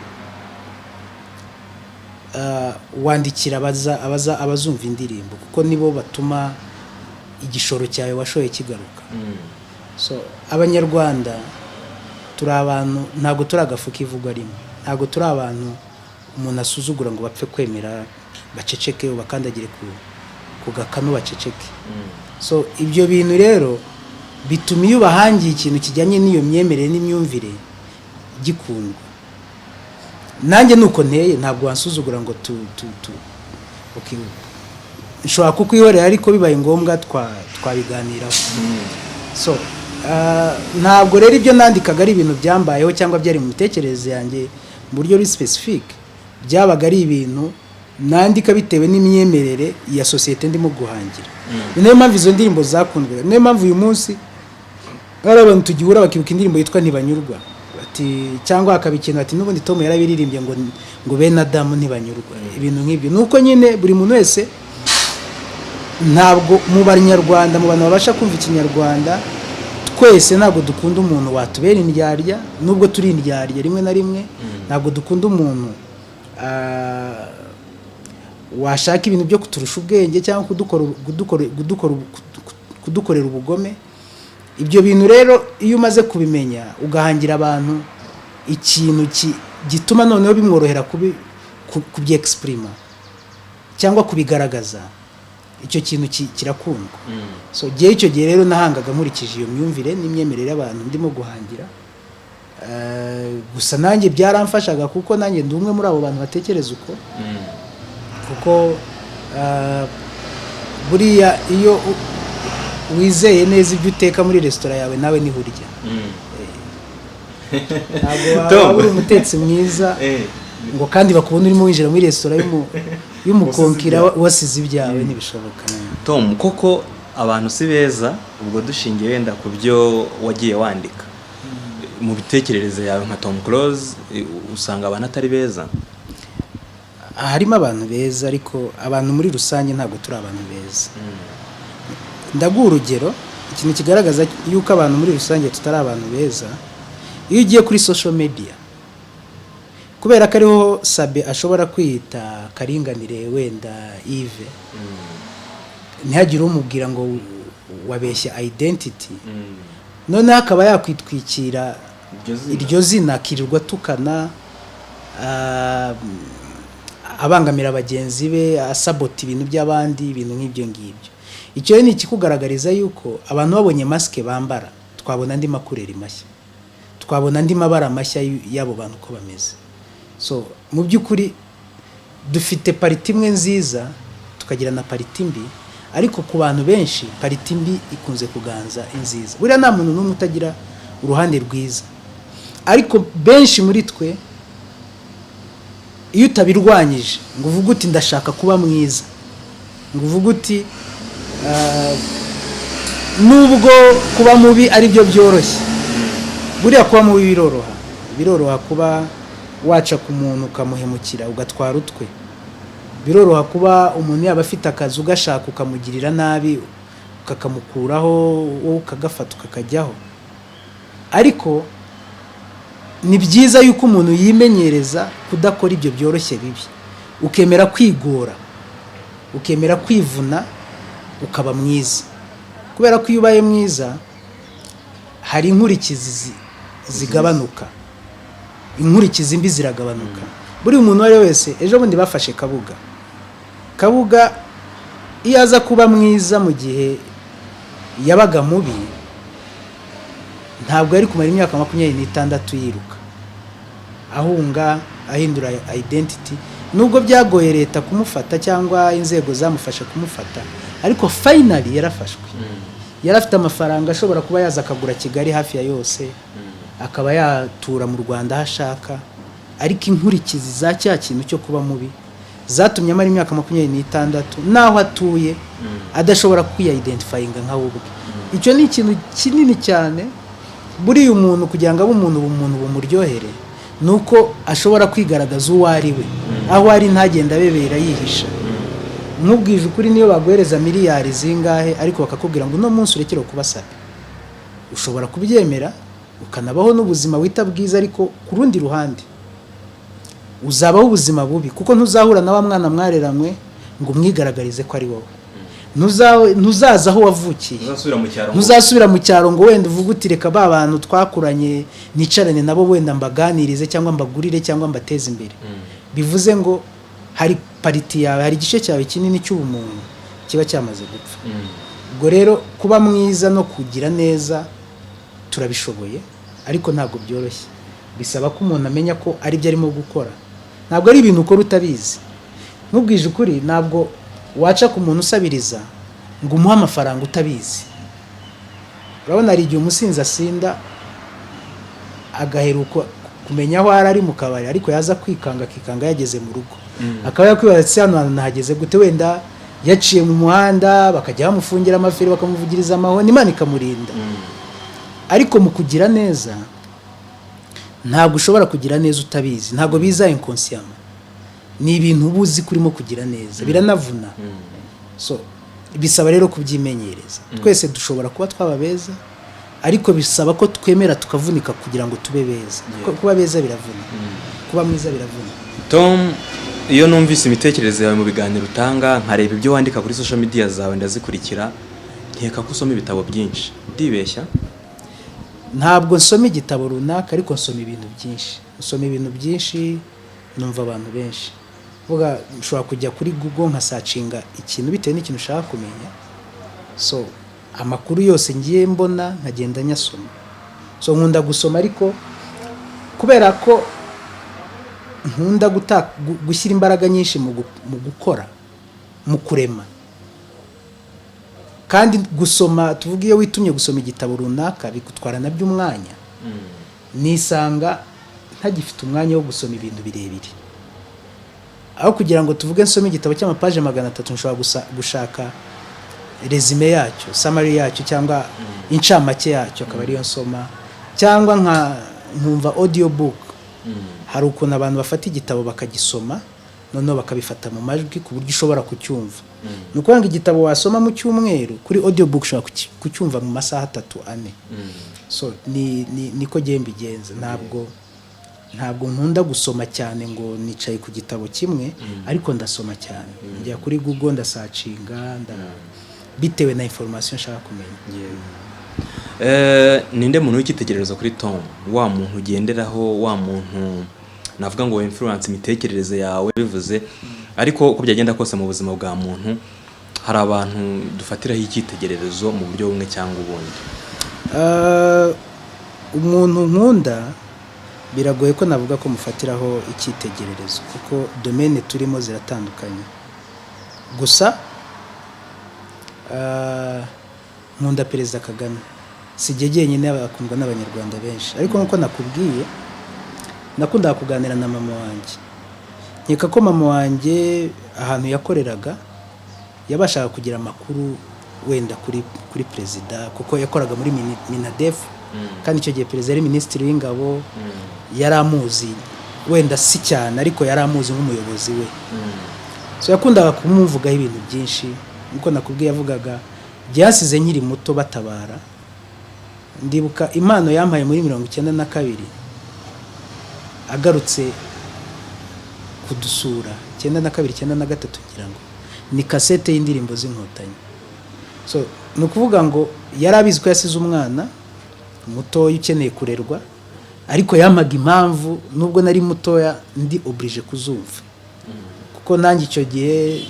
wandikira abaza abazumva indirimbo, kuko nibo batuma igishoro cyawe washoye kigaruka. So Abanyarwanda turi abantu, ntabwo turi agafu k'ivugwa rimwe, ntabwo turi abantu umuntu asuzugura ngo bapfe kwemera baceceke, ubakandagire ku gakanu baceceke. So ibyo bintu rero bituma iyo ubahangiye ikintu kijyanye n'iyo myemerere n'imyumvire gikundwa. Nanjye nuko nteye, ntabwo wansuzugura ngo tu tu tu okay. Nshobora kukwihorera, ariko bibaye ngombwa twabiganiraho. So ntabwo rero ibyo nandikaga ari ibintu byambayeho cyangwa byari mu mitekerereze yanjye mu buryo buri specific. Byabaga ari ibintu nandika bitewe n'imyemerere ya sosiyete ndimo guhangira. Ni nayo mpamvu izo ndirimbo zakunzwe, ni nayo mpamvu uyu munsi hari abantu tugihura bakibuka indirimbo yitwa Ntibanyurwa, bati, cyangwa hakaba ikintu ati n'ubundi Tom yarabiririmbye ngo bene Adamu ntibanyurwa, ibintu nk'ibyo. Ni uko nyine buri muntu wese, ntabwo mu Banyarwanda, mu bantu babasha kumva Ikinyarwanda, twese ntabwo dukunda umuntu watubera indyarya, nubwo turi indyarya rimwe na rimwe. Ntabwo dukunda umuntu washaka ibintu byo kuturusha ubwenge cyangwa kudukorera ubugome. Ibyo bintu rero iyo umaze kubimenya, ugahangira abantu ikintu gituma noneho bimworohera kubyexprima cyangwa kubigaragaza, icyo kintu kirakundwa. So gihe icyo gihe rero nahangaga nkurikije iyo myumvire n'imyemerere y'abantu ndimo guhangira. Gusa nanjye byaramfashaga, kuko nanjye ndi umwe muri abo bantu batekereza uko, kuko buriya iyo wizeye neza ibyo uteka muri resitora yawe, nawe niho urya. Ntabwo Tom. waba uri umutetsi mwiza ngo kandi bakubona urimo winjira muri resitora y'umukonkira wasize ibyawe, ntibishoboka. Tom, koko abantu si beza. Ubwo dushingiye wenda ku byo wagiye wandika, mu bitekerereze yawe nka Tom Close, usanga abantu atari beza? Harimo abantu beza, ariko abantu muri rusange ntabwo turi abantu beza. Ndaguha urugero, ikintu kigaragaza yuko abantu muri rusange tutari abantu beza: iyo ugiye kuri social media, kubera ko ariho Sabe ashobora kwiyita Karinganire wenda Yves, ntihagire umubwira ngo wabeshya identity, noneho akaba yakwitwikira Iryo zina. Iryo zina, akirirwa atukana, abangamira bagenzi be, asabota ibintu by'abandi, ibintu nk'ibyo ngibyo. Icyo rero ni ikikugaragariza yuko abantu babonye masike bambara, twabona andi makureri mashya, twabona andi mabara mashya y'abo bantu uko bameze. So mu by'ukuri dufite partie imwe nziza, tukagira na partie mbi, ariko ku bantu benshi partie mbi ikunze kuganza inziza. Buriya nta muntu n'umwe utagira uruhande rwiza, ariko benshi muri twe, iyo utabirwanyije ngo uvuge uti ndashaka kuba mwiza, ngo uvuge uti nubwo kuba mubi ari byo byoroshye, buriya kuba mubi biroroha. Biroroha kuba waca ku muntu ukamuhemukira ugatwara utwe, biroroha kuba umuntu yaba afite akazi ugashaka ukamugirira nabi ukakamukuraho, wowe ukagafata ukakajyaho. Ariko ni byiza yuko umuntu yimenyereza kudakora ibyo byoroshye bibi, ukemera kwigora, ukemera kwivuna, ukaba mwiza, kubera ko iyo ubaye mwiza hari inkurikizi zigabanuka, inkurikizi mbi ziragabanuka. Buri muntu uwo ari we wese, ejo bundi bafashe Kabuga. Kabuga iyo aza kuba mwiza mu gihe yabaga mubi, ntabwo yari kumara imyaka 26 yiruka. Ahunga, ahindura identity, nubwo byagoye leta kumufata cyangwa inzego zamufasha kumufata, ariko finally yarafashwe. Yari afite amafaranga ashobora kuba yaza akagura Kigali hafi ya yose, akaba yatura mu Rwanda aho ashaka, ariko inkurikizi za cya kintu cyo kuba mubi zatumye amara imyaka 26 n'aho atuye adashobora kwiya-identifyinga nka we ubwe. Icyo ni ikintu kinini cyane. Buriya umuntu kugira ngo abe umuntu, ubumuntu bumuryohere ni uko ashobora kwigaragaza uwo ari we, aho ari, ntagenda abebera yihisha. Nkubwije ukuri, niyo baguhereza miliyari zingahe, ariko bakakubwira ngo uno munsi urekere kuba Sabe, ushobora kubyemera ukanabaho n'ubuzima wita bwiza, ariko ku rundi ruhande uzabaho ubuzima bubi, kuko ntuzahura na wa mwana mwareranywe ngo umwigaragarize ko ari wowe. Ntuzaza aho wavukiye. Ntuzasubira mu cyaro ngo- Ntuzasubira mu cyaro ngo wenda uvuge uti: "Reka ba bantu twakuranye nicarane nabo, wenda mbaganirize cyangwa mbagurire cyangwa mbateze imbere." Bivuze ngo hari part yawe, hari igice cyawe kinini cy'ubumuntu kiba cyamaze gupfa. Ubwo rero kuba mwiza no kugira neza turabishoboye, ariko ntabwo byoroshye. Bisaba ko umuntu amenya ko ari byo arimo gukora. Ntabwo ari ibintu ukora utabizi. Nkubwije ukuri, ntabwo waca ku muntu usabiriza ngo umuhe amafaranga utabizi. Urabona, hari igihe umusinzi asinda agaheruka kumenya aho ari mu kabari, ariko yaza kwikanga, akikanga yageze mu rugo, akaba yakwibaza ati: "Hano hantu nahageze gute?" Wenda yaciye mu muhanda, bakajya bamufungira amaferi, bakamuvugiriza amahoni, Imana ikamurinda. Ariko mu kugira neza, ntabwo ushobora kugira neza utabizi, ntabwo biza inconsciemment. Ni ibintu uba uzi ko urimo kugira neza, biranavuna. So bisaba rero kubyimenyereza. Twese dushobora kuba twaba beza, ariko bisaba ko twemera tukavunika kugira ngo tube beza. Kuko kuba beza biravuna, kuba mwiza biravuna. Tom, iyo numvise imitekerereze yawe mu biganiro utanga, nkareba ibyo wandika kuri social media zawe, ndazikurikira, nkeka ko usoma ibitabo byinshi. Ndibeshya? Ntabwo nsoma igitabo runaka, ariko nsoma ibintu byinshi. Nsoma ibintu byinshi, numva abantu benshi vuga. Nshobora kujya kuri Google nkasearchinga ikintu bitewe n'ikintu ushaka kumenya. So amakuru yose ngiye mbona nkagenda nyasoma. So nkunda gusoma, ariko kubera ko nkunda gushyira imbaraga nyinshi mu gukora, mu kurema, kandi gusoma, tuvuge iyo witumye gusoma igitabo runaka bigutwara nabyo umwanya, nisanga ntagifite umwanya wo gusoma ibintu birebire. Aho kugira ngo tuvuge nsome igitabo cy'amapaje 300, nshobora gushaka résumé yacyo, summary yacyo cyangwa incamake yacyo, akaba ariyo nsoma, cyangwa nkumva audio book. Hari ukuntu abantu bafata igitabo bakagisoma, noneho bakabifata mu majwi ku buryo ushobora kucyumva. Ni ukuvuga ngo igitabo wasoma mu cyumweru, kuri audio book ushobora kucyumva mu masaha 3, 4. So niko ngiye mbigenza. Ntabwo nkunda gusoma cyane ngo nicaye ku gitabo kimwe, ariko ndasoma cyane. Njya kuri Google, ndasearchinga, bitewe na information nshaka kumenya. Ninde muntu w'icyitegererezo kuri Tom, wa muntu ugenderaho, wa muntu navuga ngo influence imitekerereze yawe bivuze? Ariko uko byagenda kose, mu buzima bwa muntu hari abantu dufatiraho icyitegererezo mu buryo bumwe cyangwa ubundi. Umuntu nkunda, biragoye ko navuga ko mufatiraho icyitegererezo, kuko domaine turimo ziratandukanye. Gusa nkunda Perezida Kagame. Si jye jyenyine, akundwa n'Abanyarwanda benshi. Ariko nk'uko nakubwiye, nakundaga kuganira na mama wanjye. Nkeka ko mama wanjye ahantu yakoreraga yabashaga kugira amakuru wenda kuri perezida, kuko yakoraga muri MINADEF, kandi icyo gihe perezida yari minisitiri w'ingabo. Yari amuzi, wenda si cyane, ariko yari amuzi nk'umuyobozi we. So yakundaga kumuvugaho ibintu byinshi. Nkuko nakubwiye, yavugaga byasize nkiri muto batabara. Ndibuka impano yampaye muri 92 agarutse kudusura, 92, 93 ngira ngo, ni kasete y'indirimbo z'Inkotanyi. So ni ukuvuga ngo yari abizi ko yasize umwana mutoya ukeneye kurerwa, ariko yampaga impamvu nubwo nari mutoya ndi obligé kuzumva, kuko nanjye icyo gihe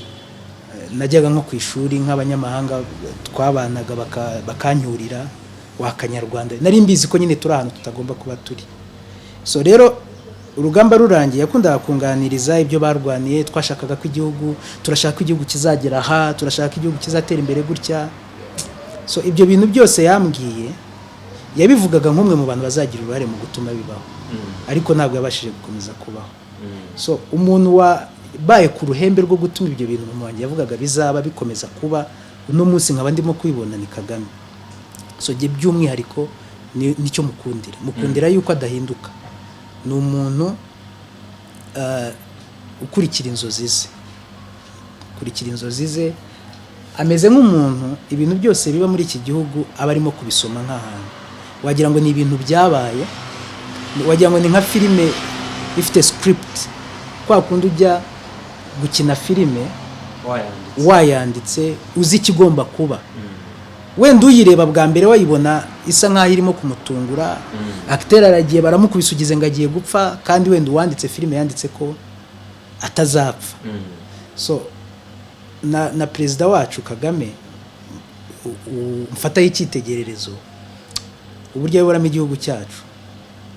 najyaga nko ku ishuri nk'abanyamahanga twabanaga bakanyurira wa kanyarwanda. Nari mbizi ko nyine turi ahantu tutagomba kuba turi. So rero Urugamba rurangiye, yakundaga kunganiriza ibyo barwaniye. Twashakaga ko igihugu, turashaka ko igihugu kizagera aha, turashaka ko igihugu kizatera imbere gutya. So ibyo bintu byose yambwiye, yabivugaga nk'umwe mu bantu bazagira uruhare mu gutuma bibaho, ariko ntabwo yabashije gukomeza kubaho. So umuntu wabaye ku ruhembe rwo gutuma ibyo bintu mama wanjye yavugaga bizaba bikomeza kuba, uno munsi nkaba ndimo kubibona, ni Kagame. So jye by'umwihariko nicyo mukundira, mukundira yuko adahinduka. Ni umuntu ukurikira inzozi ze, ukurikira inzozi ze. Ameze nk'umuntu ibintu byose biba muri iki gihugu aba arimo kubisoma nk'ahantu wagira ngo ni ibintu byabaye, wagira ngo ni nka filime ifite script, kwa kundi ujya gukina filime wayanditse, uzi ikigomba kuba. Wenda uyireba bwa mbere wayibona isa nk'aho irimo kumutungura, acteur aragiye baramukubise, ugize ngo agiye gupfa, kandi wenda uwanditse filime yanditse ko atazapfa. So na perezida wacu Kagame mfataho icyitegererezo, uburyo ayoboramo igihugu cyacu,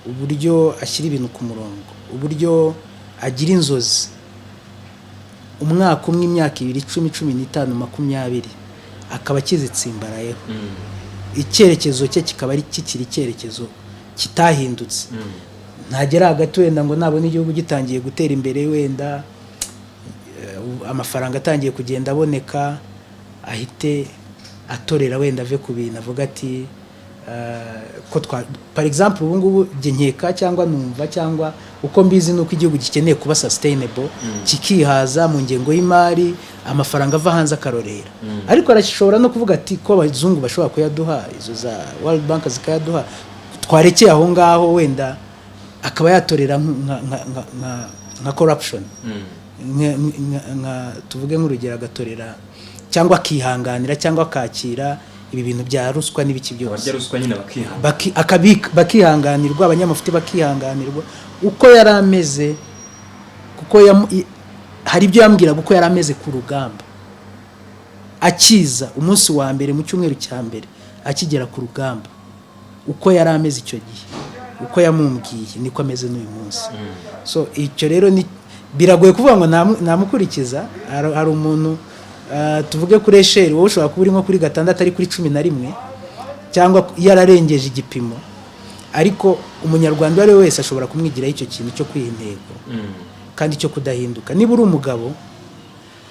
uburyo ashyira ibintu ku murongo, uburyo agira inzozi, umwaka umwe, imyaka 2, 10, 15, 20, akaba akizitsimbarayeho, icyerekezo cye kikaba ari kikiri icyerekezo kitahindutse. Ntagera hagati wenda ngo nabona igihugu gitangiye gutera imbere, wenda amafaranga atangiye kugenda aboneka, ahite atorera, wenda ave ku bintu, avuga ati ko twa, par exemple, ubu ngubu njye nkeka cyangwa numva cyangwa uko mbizi nuko igihugu gikeneye kuba sustainable, kikihaza mu ngengo y'imari, amafaranga ava hanze akarorera. Ariko arashobora no kuvuga ati ko abazungu bashobora kuyaduha, izo za World Bank zikayaduha, twarekeye aho ngaho, wenda akaba yatorera nka corruption, tuvuge nk'urugero, agatorera cyangwa akihanganira cyangwa akakira ibi bintu bya ruswa n'ibiki byose. Abarya ruswa nyine bakihana. Bakihanganirwa, abanyamafuti bakihanganirwa uko yari ameze, kuko hari ibyo yambwiraga uko yari ameze ku rugamba akiza, umunsi wa mbere, mu cyumweru cya mbere akigera ku rugamba, uko yari ameze icyo gihe, uko yamumbwiye niko ameze n'uyu munsi. So icyo rero ni biragoye kuvuga ngo namukurikiza. Hari umuntu, tuvuge kuri échelle, wowe ushobora kuba uri nko kuri 6 ari kuri 11 cyangwa yararengeje igipimo, ariko Umunyarwanda uwo ari we wese ashobora kumwigiraho icyo kintu cyo kwiha intego kandi cyo kudahinduka. Niba uri umugabo,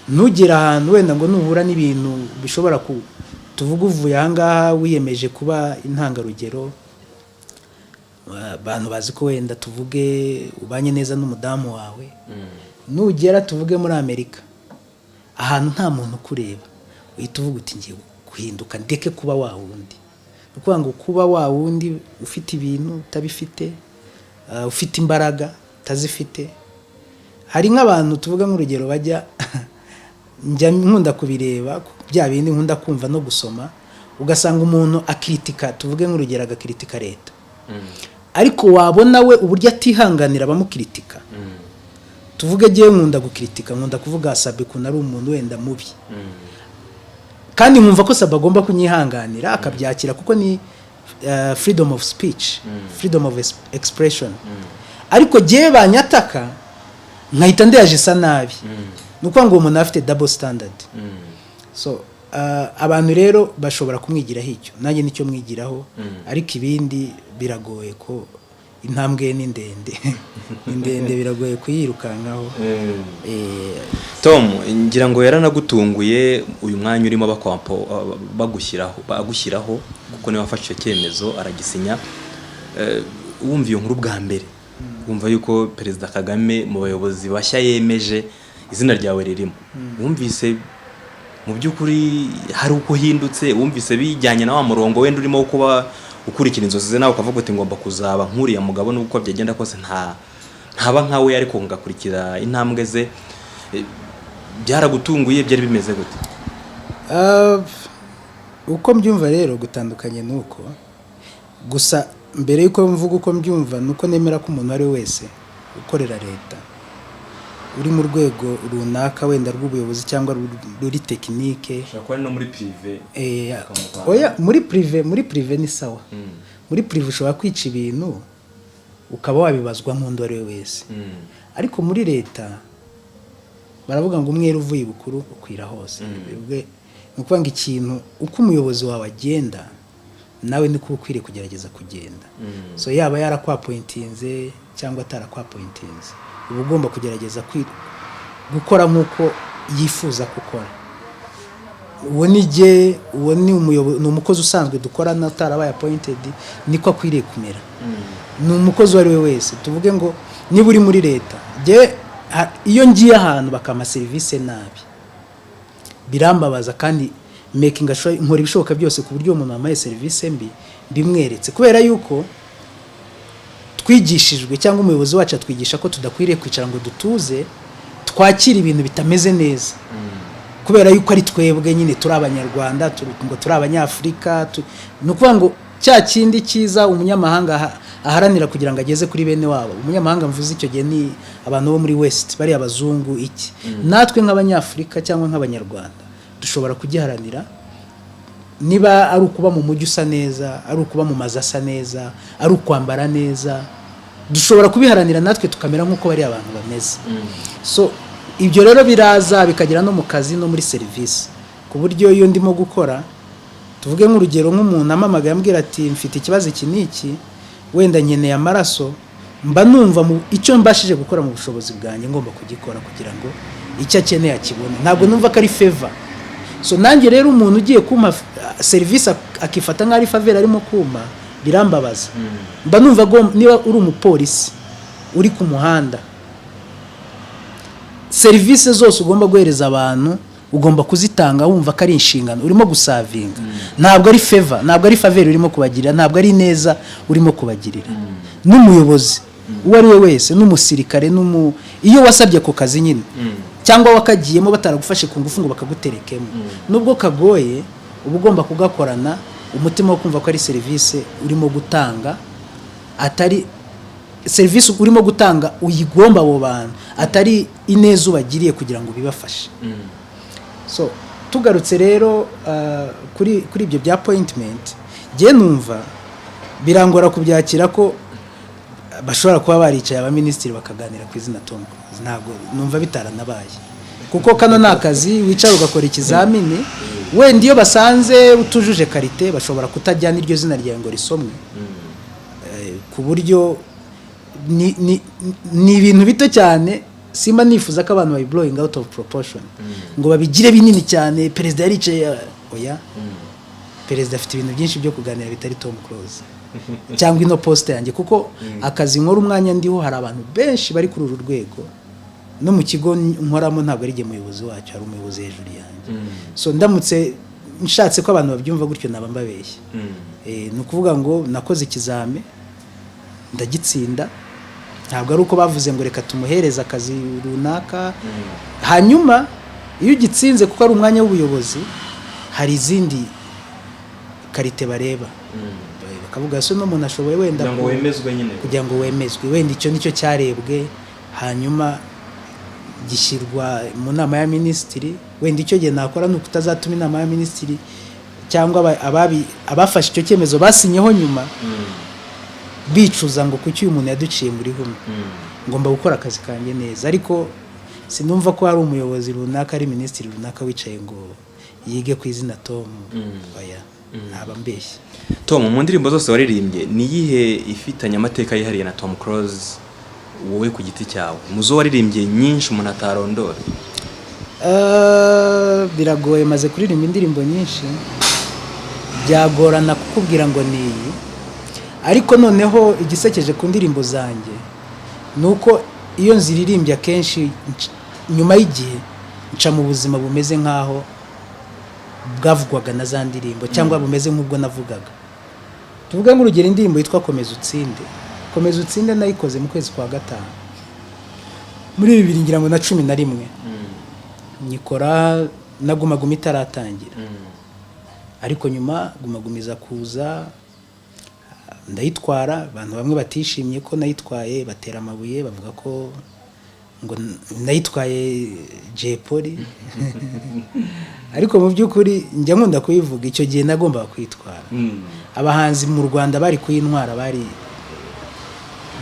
ntugere ahantu wenda ngo nuhura n'ibintu bishobora ku, tuvuge uvuye ahangaha wiyemeje kuba intangarugero, abantu bazi ko wenda tuvuge ubanye neza n'umudamu wawe, nugera tuvuge muri Amerika ahantu nta muntu ukureba, uhita uvuga uti ngiye guhinduka ndeke kuba wa wundi. Ni ukuvuga ngo kuba wa wundi ufite ibintu utabifite, ufite imbaraga utazifite. Hari nk'abantu, tuvuga nk'urugero, bajya, njya nkunda kubireba, bya bindi nkunda kumva no gusoma, ugasanga umuntu akritika, tuvuge nk'urugero, agakritika leta, ariko wabona we uburyo atihanganira abamukritika. Tuvuge agiye, nkunda gukritika, nkunda kuvuga Sabe ukuntu ari umuntu wenda mubi, kandi nkumva ko Sabe agomba kunyihanganira akabyakira, kuko ni freedom of speech, freedom of expression. Ariko jyewe banyataka nkahita ndeyajisa nabi. Ni ukuvuga ngo uwo muntu aba afite double standard. So abantu rero bashobora kumwigiraho icyo, nanjye nicyo mwigiraho, ariko ibindi biragoye ko intambwe ye ni ndende, ni ndende, biragoye kuyirukankaho. Tom, ngira ngo yaranagutunguye uyu mwanya urimo bagushyiraho, kuko niwe wafashe icyo cyemezo aragisinya. Wumva iyo nkuru bwa mbere, wumva yuko Perezida Kagame mu bayobozi bashya yemeje izina ryawe ririmo, wumvise mu by'ukuri hari uko uhindutse? Wumvise bijyanye na wa murongo wenda urimo wo kuba ukurikira inzozi ze, nawe ukavuga uti ngomba kuzaba nk'uriya mugabo n'uko byagenda kose ntaba nkawe, ariko ngakurikira intambwe ze? Byaragutunguye? Byari bimeze gute? Uko mbyumva rero gutandukanye nuko gusa mbere y'uko mvuga uko mbyumva, ni uko nemera ko umuntu uwo ari we wese ukorera leta, uri mu rwego runaka wenda rw'ubuyobozi cyangwa ruri technique, ushobora kuba ari no muri privé. Oya, muri privé ni sawa. Muri privé ushobora kwica ibintu. Ukaba wabibazwa nk'undi uwo ari we wese. Ariko muri leta baravuga ngo umwera uvuye ibukuru ukwira hose. Ni ukuvuga ngo ikintu uko umuyobozi wawe agenda, nawe niko uba ukwiriye kugerageza kugenda. So yaba yarakwappointinze cyangwa atarakwappointinze, uba ugomba kugerageza gukora nk'uko yifuza gukora. Uwo ni jye, uwo ni ni umukozi usanzwe dukorana utarabaye appointed, niko akwiriye kumera. Ni umukozi uwo ari we wese. Tuvuge ngo niba uri muri leta, jye iyo ngiye ahantu bakampa serivisi nabi birambabaza, kandi making sure nkora ibishoboka byose ku buryo uwo muntu wampaye serivisi mbi mbimweretse, kubera yuko twigishijwe cyangwa umuyobozi wacu atwigisha ko tudakwiriye kwicara ngo dutuze twakire ibintu bitameze neza, kubera yuko ari twebwe nyine turi Abanyarwanda, ngo turi Abanyafurika. Ni ukuvuga ngo cya kindi cyiza umunyamahanga aharanira kugira ngo ageze kuri bene wabo, umunyamahanga mvuze icyo gihe ni abantu bo muri West, bariya abazungu, iki natwe nk'Abanyafurika cyangwa nk'Abanyarwanda dushobora kugiharanira. Niba ari ukuba mu mujyi usa neza, ari ukuba mu mazu asa neza, ari ukwambara neza, dushobora kubiharanira natwe tukamera nk'uko bariya abantu bameze. So ibyo rero biraza bikagera no mu kazi no muri serivisi, ku buryo iyo ndimo gukora, tuvuge nk'urugero nk'umuntu ampamagaye ambwira ati: "Mfite ikibazo iki n'iki, wenda nkeneye amaraso," mba numva mu icyo mbashije gukora mu bushobozi bwanjye ngomba kugikora kugira ngo icyo akeneye akibone. Ntabwo numva ko ari favor. So nanjye rero umuntu ugiye kumpa serivisi akifata nk'aho ari favor arimo kumpa, birambabaza. Mba numva niba uri umupolisi uri ku muhanda, serivisi zose ugomba guhereza abantu ugomba kuzitanga wumva ko ari inshingano urimo guservinga. Ntabwo ari favor, ntabwo ari favor urimo kubagirira, ntabwo ari neza urimo kubagirira. N'umuyobozi uwo ari we wese, n'umusirikare, iyo wasabye ako kazi nyine cyangwa wakagiyemo bataragufashe ku ngufu ngo bakaguterekemo, nubwo kagoye, uba ugomba kugakorana umutima wo kumva ko ari serivisi urimo gutanga, atari serivisi urimo gutanga uyigomba abo bantu, atari ineza ubagiriye kugira ngo bibafashe. So tugarutse rero kuri ibyo bya appointment, njye numva birangora kubyakira ko bashobora kuba baricaye abaminisitiri bakaganira ku izina Tom Close. Ntabwo numva bitaranabaye, kuko kano ni akazi wicara ugakora ikizamini. Wenda iyo basanze utujuje qualité, bashobora kutajyana iryo zina ryawe ngo risomwe. Ku buryo ni ibintu bito cyane. Simba nifuza ko abantu babi blowing out of proportion ngo babigire binini cyane, perezida yaricaye. Oya, perezida afite ibintu byinshi byo kuganira bitari Tom Close cyangwa ino poste yanjye, kuko akazi nkora, umwanya ndiho, hari abantu benshi bari kuri uru rwego. No mu kigo nkoramo ntabwo ari jye muyobozi wacyo, hari umuyobozi hejuru yanjye. So ndamutse nshatse ko abantu babyumva gutyo naba mbabeshye. Ni ukuvuga ngo nakoze ikizame ndagitsinda, ntabwo ari uko bavuze ngo reka tumuhereze akazi runaka. Hanyuma iyo ugitsinze, kuko ari umwanya w'ubuyobozi, hari izindi qualité bareba, bakavuga: "Se uno muntu ashoboye wenda kugira ngo wemezwe nyine." Kugira ngo wemezwe. Wenda icyo nicyo cyarebwe, hanyuma gishyirwa mu nama ya minisitiri. Wenda icyo gihe nakora ni ukutazatuma inama ya minisitiri cyangwa abafashe icyo cyemezo basinyeho nyuma bicuza ngo kuki uyu muntu yaduciye muri humwe. Ngomba gukora akazi kanjye neza, ariko sinumva ko hari umuyobozi runaka, ari minisitiri runaka wicaye ngo yige ku izina Tom. Oya, ntaba mbeshye. Tom, mu ndirimbo zose waririmbye, ni iyihe ifitanye amateka yihariye na Tom Close wowe ku giti cyawe, mu zo waririmbye nyinshi umuntu atarondora? Biragoye, maze kuririmba indirimbo nyinshi, byagorana kukubwira ngo ni iyi. Ariko noneho igisekeje ku ndirimbo zanjye ni uko iyo nziririmbye akenshi nyuma y'igihe nca mu buzima bumeze nk'aho bwavugwaga na za ndirimbo cyangwa bumeze nk'ubwo navugaga. Tuvuge nk'urugero indirimbo yitwa "Komeza Utsinde". "Komeza Utsinde" nayikoze mu kwezi kwa gatanu muri bibiri ngira ngo na 11, nyikora na Guma Guma itaratangira. Ariko nyuma Guma Guma iza kuza, ndayitwara. Abantu bamwe batishimye ko nayitwaye, batera amabuye, bavuga ko ngo nayitwaye Jay Polly. Ariko mu by'ukuri njya nkunda kuyivuga, icyo gihe nagombaga kuyitwara. Abahanzi mu Rwanda bari kuyintwara bari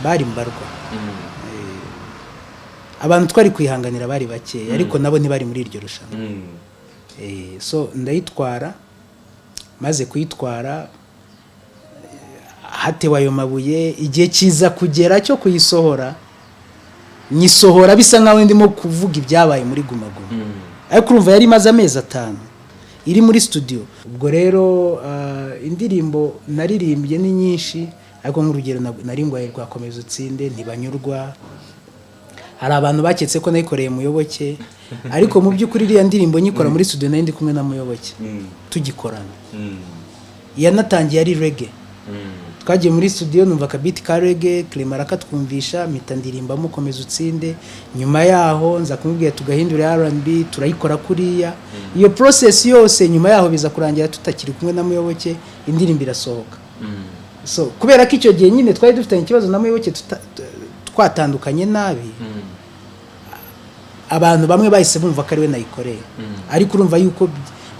Bari mbarwa. Abantu twari kwihanganira bari bakeya, ariko nabo ntibari muri iryo rushanwa. So ndayitwara. Maze kuyitwara, hatewe ayo mabuye, igihe kiza kugera cyo kuyisohora, nyisohora bisa nkaho ndimo kuvuga ibyabaye muri Guma Guma, ariko urumva yari imaze amezi 5 iri muri studio. Ubwo rero indirimbo naririmbye ni nyinshi, ariko nk'urugero nari ngwaye rwakomeza utsinde, ntibanyurwa. Hari abantu baketse ko nayikoreye Muyoboke, ariko mu by'ukuri iriya ndirimbo nyikora muri studio nari ndi kumwe na Muyoboke, tugikorana. Yanatangiye ari reggae. Twagiye muri studio, numva akabiti ka reggae, Clement arakatwumvisha, mpita ndirimbamo komeza utsinde. Nyuma yaho nza kumubwira tugahindura R&B, turayikora kuriya. Iyo process yose, nyuma yaho biza kurangira tutakiri kumwe na Muyoboke, indirimbo irasohoka. So kubera ko icyo gihe nyine twari dufitanye ikibazo na Muyoboke, twatandukanye nabi, abantu bamwe bahise bumva ko ari we nayikoreye, ariko urumva yuko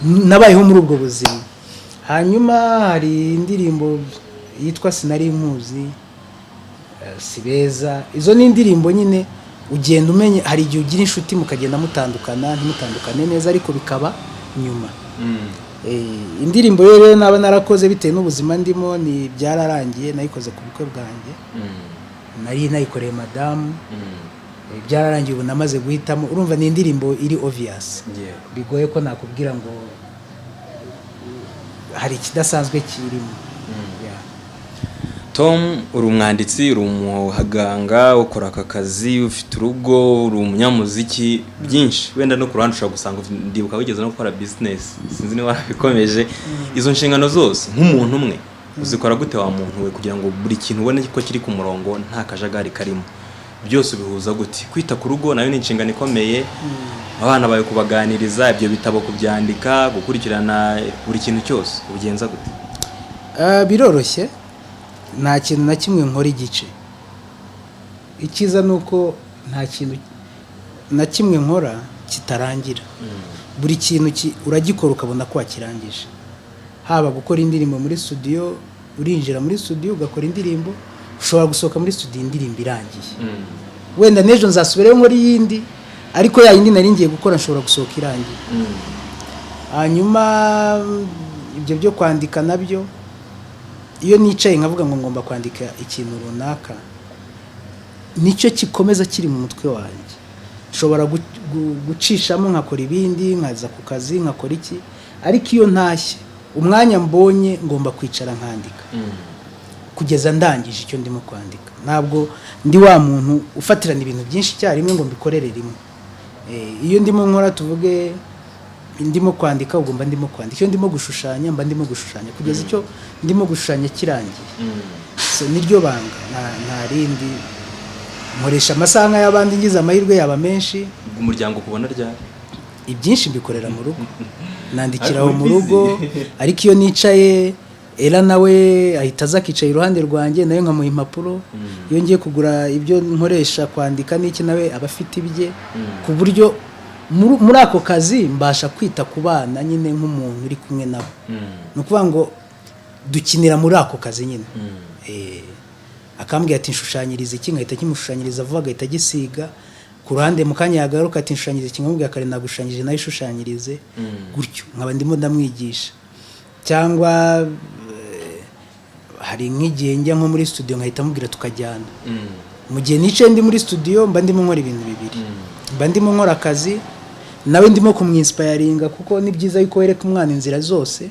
nabayeho muri ubwo buzima. Hanyuma hari indirimbo yitwa Sinari Nkuzi, si beza. Izo ni indirimbo nyine ugenda umenya, hari igihe ugira inshuti mukagenda mutandukana, ntimutandukane neza, ariko bikaba nyuma. Indirimbo rero naba narakoze bitewe n'ubuzima ndimo ni byararangiye. Nayikoze ku bukwe bwanjye, nari nayikoreye madamu. Byararangiye, ubu namaze guhitamo. Urumva ni indirimbo iri obvious, bigoye ko nakubwira ngo hari ikidasanzwe kirimo. Yeah. Tom, uri umwanditsi, uri umuhaganga, ukora aka kazi, ufite urugo, uri umunyamuziki, byinshi. Wenda no ku ruhande ushobora gusanga ndibuka wigeze no gukora business, sinzi niba warabikomeje. Izo nshingano zose nk'umuntu umwe uzikora gute, wa muntu we, kugira ngo buri kintu ubone ko kiri ku murongo, nta kajagari karimo? Byose ubihuza gute? Kwita ku rugo nayo ni inshingano ikomeye, abana bawe kubaganiriza, ibyo bitabo kubyandika, gukurikirana buri kintu cyose, ubigenza gute? Biroroshye, nta kintu na kimwe nkora igice. Icyiza ni uko nta kintu na kimwe nkora kitarangira. Buri kintu uragikora ukabona ko wakirangije. Haba gukora indirimbo muri studio, urinjira muri studio ugakora indirimbo, ushobora gusohoka muri studio indirimbo irangiye. Wenda n'ejo nzasubirayo nkora iyindi, ariko ya yindi nari ngiye gukora nshobora gusohoka irangiye. Hanyuma ibyo byo kwandika nabyo, iyo nicaye nkavuga ngo ngomba kwandika ikintu runaka, nicyo gikomeza kiri mu mutwe wanjye. Nshobora gucishamo nkakora ibindi, nkaza ku kazi nkakora iki, ariko iyo ntashye, umwanya mbonye ngomba kwicara nkandika kugeza ndangije icyo ndimo kwandika. Ntabwo ndi wa muntu ufatirana ibintu byinshi icyarimwe ngo mbikorere rimwe. Iyo ndimo nkora, tuvuge ndimo kwandika, ubwo mba ndimo kwandika. Iyo ndimo gushushanya, mba ndimo gushushanya kugeza icyo ndimo gushushanya kirangiye. So niryo banga, nta rindi. Nkoresha amasaha nk'ay'abandi, ngize amahirwe yaba menshi. Umuryango kubona ryari? Ibyinshi mbikorera mu rugo, nandikira aho Ariko mu uri rugo. busy. Ariko iyo nicaye, Era nawe ahita aza akicaye iruhande rwanjye, nawe nkamuha impapuro. Iyo ngiye kugura ibyo nkoresha kwandika n'iki, nawe aba afite ibye, ku buryo muri ako kazi mbasha kwita ku bana nyine nk'umuntu uri kumwe nabo. Ni ukuvuga ngo dukinira muri ako kazi nyine. Akambwira ati nshushanyiriza iki, nkahita kimushushanyiriza vuba, agahita agisiga ku ruhande. Mu kanya yagaruka ati nshushanyiriza iki, nkamubwira kare nagushushanyije, nawe ishushanyirize gutyo, nkaba ndimo ndamwigisha. Cyangwa hari nk'igihe njya nko muri studio nkahita mubwira tukajyana. Mu gihe nicaye ndi muri studio, mba ndimo nkora ibintu bibiri: mba ndimo nkora akazi, nawe ndimo kumwinspiringa, kuko ni byiza yuko wereka umwana inzira zose,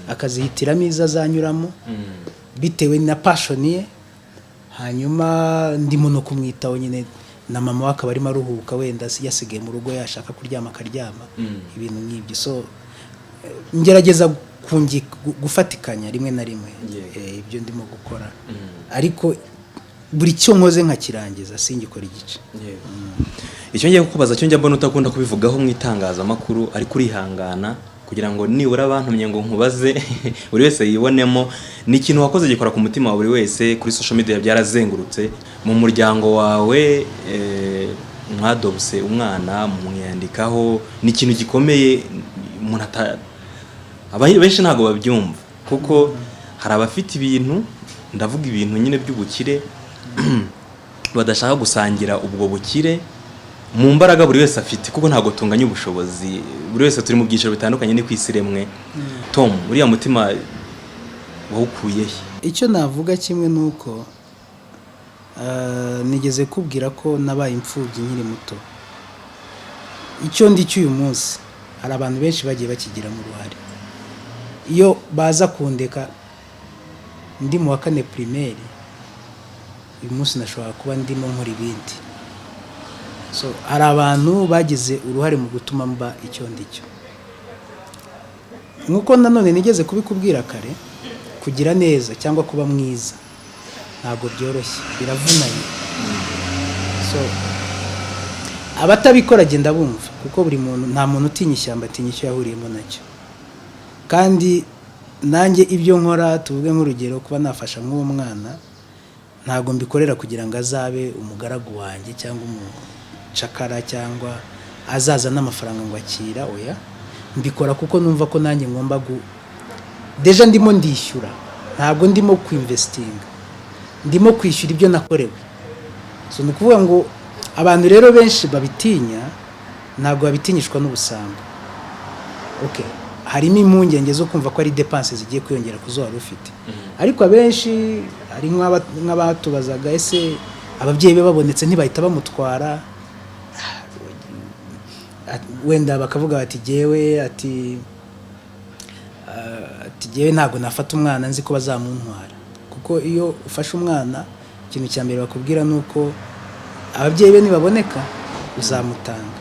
akazihitiramo izo azanyuramo bitewe na passion ye. Hanyuma ndimo no kumwitaho nyine, na mama we akaba arimo aruhuka, wenda yasigaye mu rugo, yashaka kuryama akaryama, ibintu nk'ibyo. So ngerageza gufatikanya rimwe na rimwe ibyo ndimo gukora, ariko buri cyo nkoze nkakirangiza, singikora igice. Icyo ngiye kukubaza cyo njya mbona utakunda kubivugaho mu itangazamakuru, ariko urihangana kugira ngo nibura bantumye ngo nkubaze, buri wese yibonemo. Ni ikintu wakoze gikora ku mutima wa buri wese, kuri social media byarazengurutse. Mu muryango wawe mwadobse umwana, mwiyandikaho, ni ikintu gikomeye umuntu ata benshi ntabwo babyumva, kuko hari abafite ibintu, ndavuga ibintu nyine by'ubukire. Badashaka gusangira ubwo bukire mu mbaraga buri wese afite, kuko ntabwo tunganya ubushobozi. Buri wese turi mu byiciro bitandukanye, ni ku isi iremwe. Tom, uriya mutima wawukuye he? Icyo navuga kimwe ni uko nigeze kubwira ko nabaye imfubyi nkiri muto. Icyo ndi cy'uyu munsi, hari abantu benshi bagiye bakigiramo uruhare. Iyo baza kundeka ndi mu wa kane primaire, uyu munsi nashobora kuba ndimo nkora ibindi. So hari abantu bagize uruhare mu gutuma mba icyo ndi cyo. Nk'uko nanone nigeze kubikubwira kare, kugira neza cyangwa kuba mwiza ntabwo byoroshye, biravunanye. So abatabikora genda bumva, kuko buri muntu, nta muntu utinya ishyamba atinya icyo yahuriyemo nacyo. Kandi nanjye ibyo nkora, tuvuge nk'urugero kuba nafasha nk'uwo mwana, ntabwo mbikorera kugira ngo azabe umugaragu wanjye cyangwa umucakara cyangwa azaza n'amafaranga ngo akira. Oya, mbikora kuko numva ko nanjye ngomba déjà ndimo ndishyura, ntabwo ndimo kwinvestinga, ndimo kwishyura ibyo nakorewe. So ni ukuvuga ngo abantu rero benshi babitinya, ntabwo babitinyishwa n'ubusambo. Okay, harimo impungenge zo kumva ko ari dépenses zigiye kwiyongera ku zo wari ufite. Ariko abenshi, hari nk'abatubazaga: ese ababyeyi be babonetse ntibahita bamutwara? Wenda bakavuga bati jyewe, ati jyewe ntabwo nafata umwana nzi ko bazamuntwara. Kuko iyo ufashe umwana, ikintu cya mbere bakubwira ni uko ababyeyi be nibaboneka uzamutanga,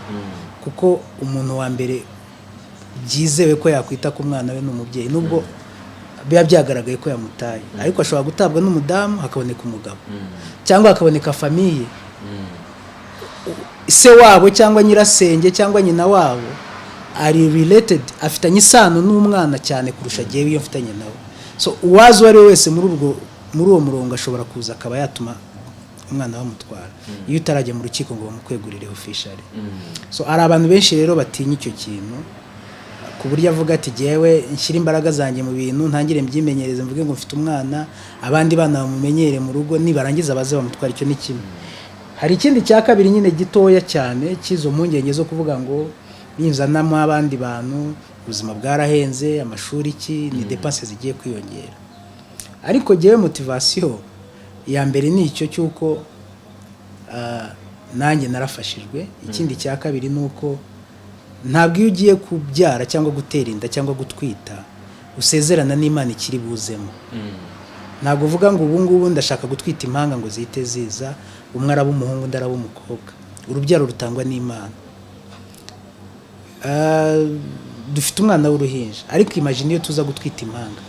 kuko umuntu wa mbere byizewe ko yakwita ku mwana we ni umubyeyi, nubwo biba byagaragaye ko yamutaye. Ariko ashobora gutabwa n'umudamu, hakaboneka umugabo cyangwa hakaboneka famille, se wabo cyangwa nyirasenge cyangwa nyina wabo ari related, afitanye isano n'umwana cyane kurusha jyewe iyo mfitanye nawe. So uwaza uwo ari we wese muri uwo murongo ashobora kuza akaba yatuma umwana bamutwara, iyo utarajya mu rukiko ngo bamukwegurire officially. So hari abantu benshi rero batinya icyo kintu, ku buryo avuga ati jyewe nshyire imbaraga zanjye mu bintu, ntangire mbyimenyereze, mvuge ngo mfite umwana, abandi bana bamumenyere mu rugo, nibarangiza baze bamutwara. Icyo ni kimwe. Hari ikindi cya kabiri nyine gitoya cyane cy'izo mpungenge zo kuvuga ngo ninzanamo abandi bantu, ubuzima bwarahenze, amashuri, iki, ni dépenses zigiye kwiyongera. Ariko jyewe motivation ya mbere ni icyo cy'uko nanjye narafashijwe. Ikindi cya kabiri ni uko ntabwo iyo ugiye kubyara cyangwa gutera inda cyangwa gutwita usezerana n'Imana ikiri buzemo. Ntabwo uvuga ngo ubu ngubu ndashaka gutwita impanga ngo zihite ziza, umwe araba umuhungu, undi araba umukobwa. Urubyaro rutangwa n'Imana. Dufite umwana w'uruhinja, ariko imagine iyo tuza gutwita impanga,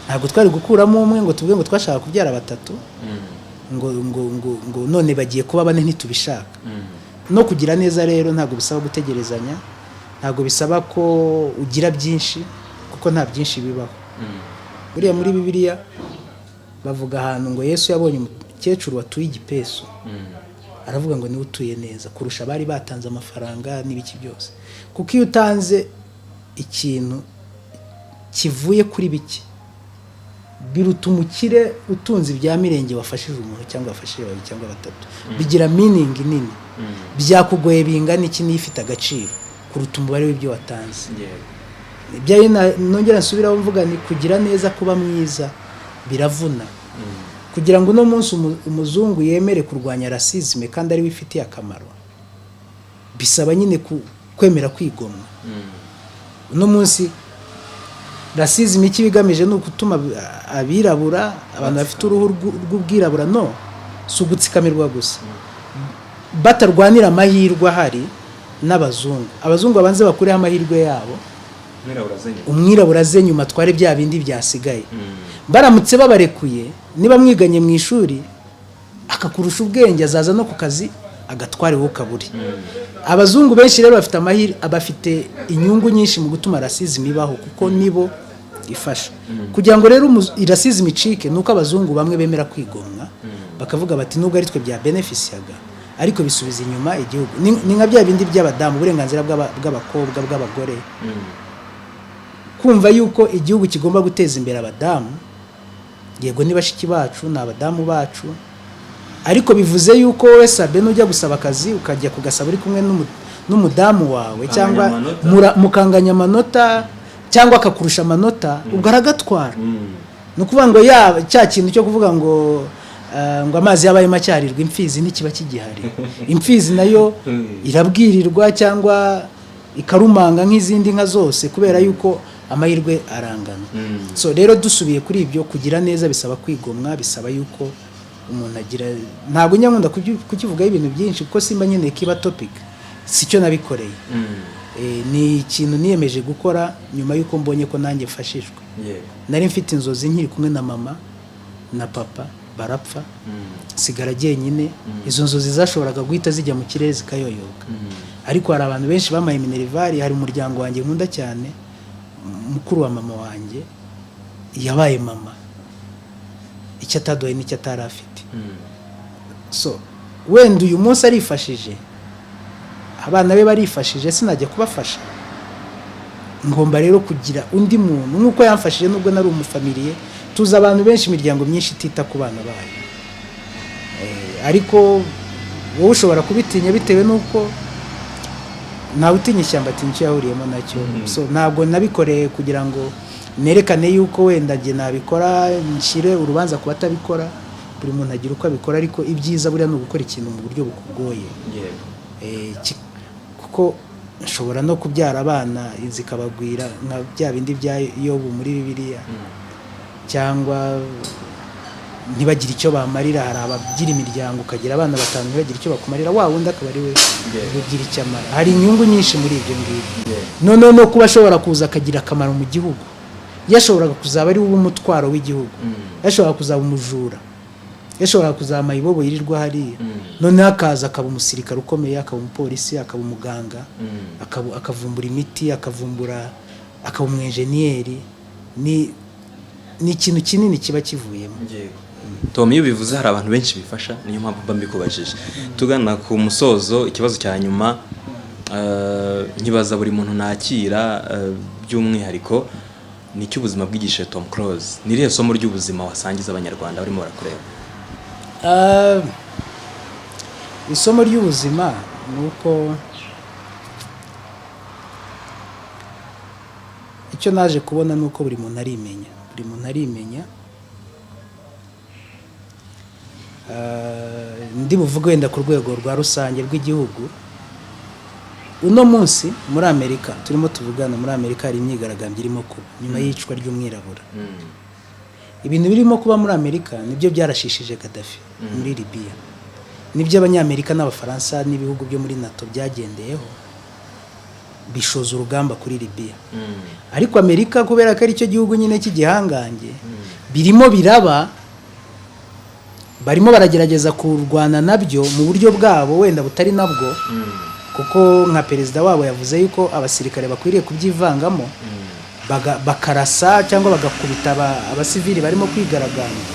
ntabwo twari gukuramo umwe ngo tuvuge ngo twashaka kubyara batatu, ngo none bagiye kuba bane, ntitubishaka. No kugira neza rero ntabwo bisaba gutegerezanya, ntabwo bisaba ko ugira byinshi, kuko nta byinshi bibaho. Buriya muri Bibiliya bavuga ahantu ngo Yesu yabonye umukecuru watuye igipesu, aravuga ngo niwe utuye neza kurusha abari batanze amafaranga n'ibiki byose. Kuko iyo utanze ikintu kivuye kuri bike, biruta umukire utunze ibya mirenge wafashije umuntu cyangwa wafashije babiri cyangwa batatu. Bigira meaning nini, byakugoye bingana iki, niyo ifite agaciro kuruta umubare w'ibyo watanze. Ibyo nongera nsubiraho mvuga ni kugira neza, kuba mwiza biravuna. Kugira ngo uno munsi umuzungu yemere kurwanya racisme kandi ariwe ifitiye akamaro, bisaba nyine kwemera kwigomwa. Uno munsi racisme icyo iba igamije ni ugutuma abirabura, abantu bafite uruhu rw'ubwirabura, no si ugutsikamirwa gusa, batarwanira amahirwe ahari n'abazungu. Abazungu babanze bakureho amahirwe yabo, umwirabura aze nyuma atware bya bindi byasigaye. Baramutse babarekuye, niba mwiganye mu ishuri akakurusha ubwenge, azaza no ku kazi agatware, wowe ukabure. Abazungu benshi rero bafite amahirwe, bafite inyungu nyinshi mu gutuma racisme ibaho, kuko nibo ifasha. Kugira ngo rero racisme icike, ni uko abazungu bamwe bemera kwigomwa, bakavuga bati nubwo ari twe bya benefisiyaga, ariko bisubiza inyuma igihugu. Ni nka bya bindi by'abadamu, uburenganzira bw'abakobwa, bw'abagore, kumva yuko igihugu kigomba guteza imbere abadamu. Yego, ni bashiki bacu, ni abadamu bacu, Ariko bivuze yuko wowe Sabe nujya gusaba akazi, ukajya kugasaba uri kumwe n'umudamu wawe cyangwa amanota. Mukanganya amanota cyangwa akakurusha amanota, ubwo aragatwara. Ni ukuvuga ngo ya cya kintu cyo kuvuga ngo amazi yabaye make aharirwa imfizi ntikiba kigihari. Imfizi nayo irabwirirwa cyangwa ikarumanga nk'izindi nka zose, kubera yuko amahirwe arangana. So rero dusubiye kuri ibyo, kugira neza bisaba kwigomwa, bisaba yuko umuntu agira. Ntabwo njya nkunda kukivugaho ibintu byinshi, kuko simba nkeneye kiba topic, sicyo nabikoreye. Ni ikintu niyemeje gukora nyuma y'uko mbonye ko nanjye mfashijwe. Nari mfite inzozi nkiri kumwe na mama na papa, barapfa, sigara jyenyine. Izo nzozi zashoboraga guhita zijya mu kirere zikayoyoka, ariko hari abantu benshi bamaye minerval. Hari umuryango wanjye nkunda cyane, mukuru wa mama wanjye yabaye mama, icyo ataduhaye n'icyo atari afite. So wenda uyu munsi arifashije, abana be barifashije, sinajya kubafasha. Ngomba rero kugira undi muntu nk'uko yamfashije, nubwo nari umufamiliye. Tuzi abantu benshi, imiryango myinshi itita ku bana bayo. Ariko wowe ushobora kubitinya bitewe n'uko ntawe utinya ishyamba atinya icyo yahuriyemo nacyo. So ntabwo nabikoreye kugira ngo nerekane yuko wenda njye nabikora, nshyire urubanza ku batabikora. Buri muntu agira uko abikora, ariko ibyiza buriya ni ugukora ikintu mu buryo bukugoye. Kuko nshobora no kubyara abana inzu ikabagwira, nka bya bindi bya Yobu muri Bibiliya, cyangwa ntibagire icyo bamarira. Hari abagira imiryango, ukagira abana batanu ntibagire icyo bakumarira, wa wundi akaba ari we ugira icyo amara. Hari inyungu nyinshi muri ibyo ngibyo. Noneho no kuba ashobora kuza akagira akamaro mu gihugu, yashoboraga kuzaba ari we umutwaro w'igihugu, yashoboraga kuzaba umujura, yashoboraga kuzaba mayibobo yirirwa hariya, noneho akaza akaba umusirikare ukomeye, akaba umupolisi, akaba umuganga, akavumbura imiti, akavumbura, akaba umwenjeniyeri. Ni ikintu kinini kiba kivuyemo. Tom, iyo ubivuze hari abantu benshi bifasha, niyo mpamvu mba mbikubajije. Tugana ku musozo, ikibazo cya nyuma nkibaza buri muntu nakira, by'umwihariko ni icy'ubuzima bwigishije Tom Close. Ni irihe somo ry'ubuzima wasangiza Abanyarwanda barimo barakureba? Isomo ry'ubuzima ni uko icyo naje kubona ni uko buri muntu arimenya, buri muntu arimenya. Ndi buvuge wenda ku rwego rwa rusange rw'igihugu. Uno munsi muri Amerika turimo tuvugana, muri Amerika hari imyigaragambyo irimo kuba nyuma y'iyicwa ry'umwirabura. Ibintu birimo kuba muri Amerika nibyo byarashishije Gaddafi muri Libya, nibyo Abanyamerika n'Abafaransa n'ibihugu byo muri NATO byagendeyeho bishoza urugamba kuri Libya. Ariko Amerika, kubera ko ari cyo gihugu nyine cy'igihangange, birimo biraba, barimo baragerageza kurwana nabyo mu buryo bwabo wenda butari nabwo, kuko nka perezida wabo yavuze yuko abasirikare bakwiriye kubyivangamo, bakarasa cyangwa bagakubita abasivili barimo kwigaragambya.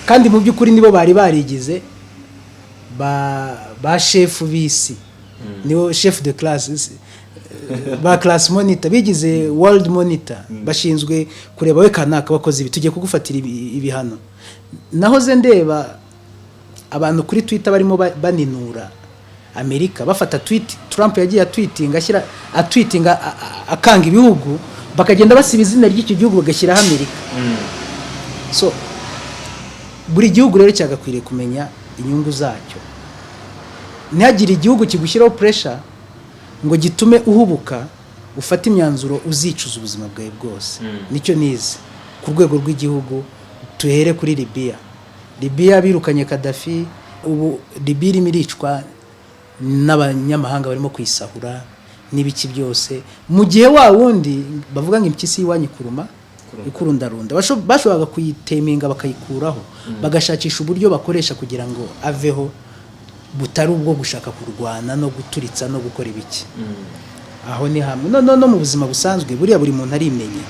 Kandi mu by'ukuri nibo bari barigize ba shefu b'isi, nibo chef de classe, ba class monitor, bigize world monitor, bashinzwe kureba we kanaka wakoze ibi, tugiye kugufatira ibihano. Nahoze ndeba abantu kuri Twitter barimo baninura Amerika, bafata tweet Trump yagiye atwitinga, ashyira atwitinga akanga ibihugu, bakagenda basiba izina ry'icyo gihugu bagashyiraho Amerika. So buri gihugu rero cyagakwiriye kumenya inyungu zacyo. Ntihagire igihugu kigushyiraho pressure ngo gitume uhubuka ufate imyanzuro uzicuza ubuzima bwawe bwose. Nicyo nize ku rwego rw'igihugu. Tuhere kuri Libiya. Libiya birukanye Kadafi, ubu Libiya irimo iricwa n'abanyamahanga barimo kuyisahura n'ibiki byose, mu gihe wa wundi bavuga ngo impyisi y'iwanyu ikuruma ikurundarunda. Bashoboraga kuyiteminga bakayikuraho, bagashakisha uburyo bakoresha kugira ngo aveho, butari ubwo gushaka kurwana no guturitsa no gukora ibiki. Aho ni hamwe. No mu buzima busanzwe, buriya buri muntu arimenya.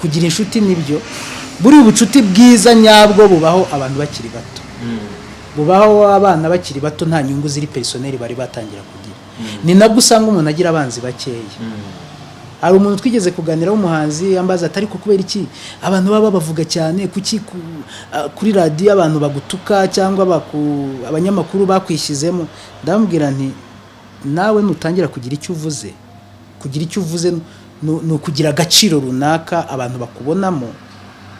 Kugira inshuti nibyo, buriya ubucuti bwiza nyabwo bubaho abantu bakiri bato, bubaho abana bakiri bato, nta nyungu ziri personnel bari batangira kugira. Ni nabwo usanga umuntu agira abanzi bakeya. Hari umuntu twigeze kuganira w'umuhanzi, ambaza ati: "Ariko kubera iki abantu baba babavuga cyane? Kuki kuri radiyo abantu bagutuka cyangwa abanyamakuru bakwishyizemo?" Ndamubwira nti: "Nawe nutangira kugira icyo uvuze, kugira icyo uvuze ni ukugira agaciro runaka abantu bakubonamo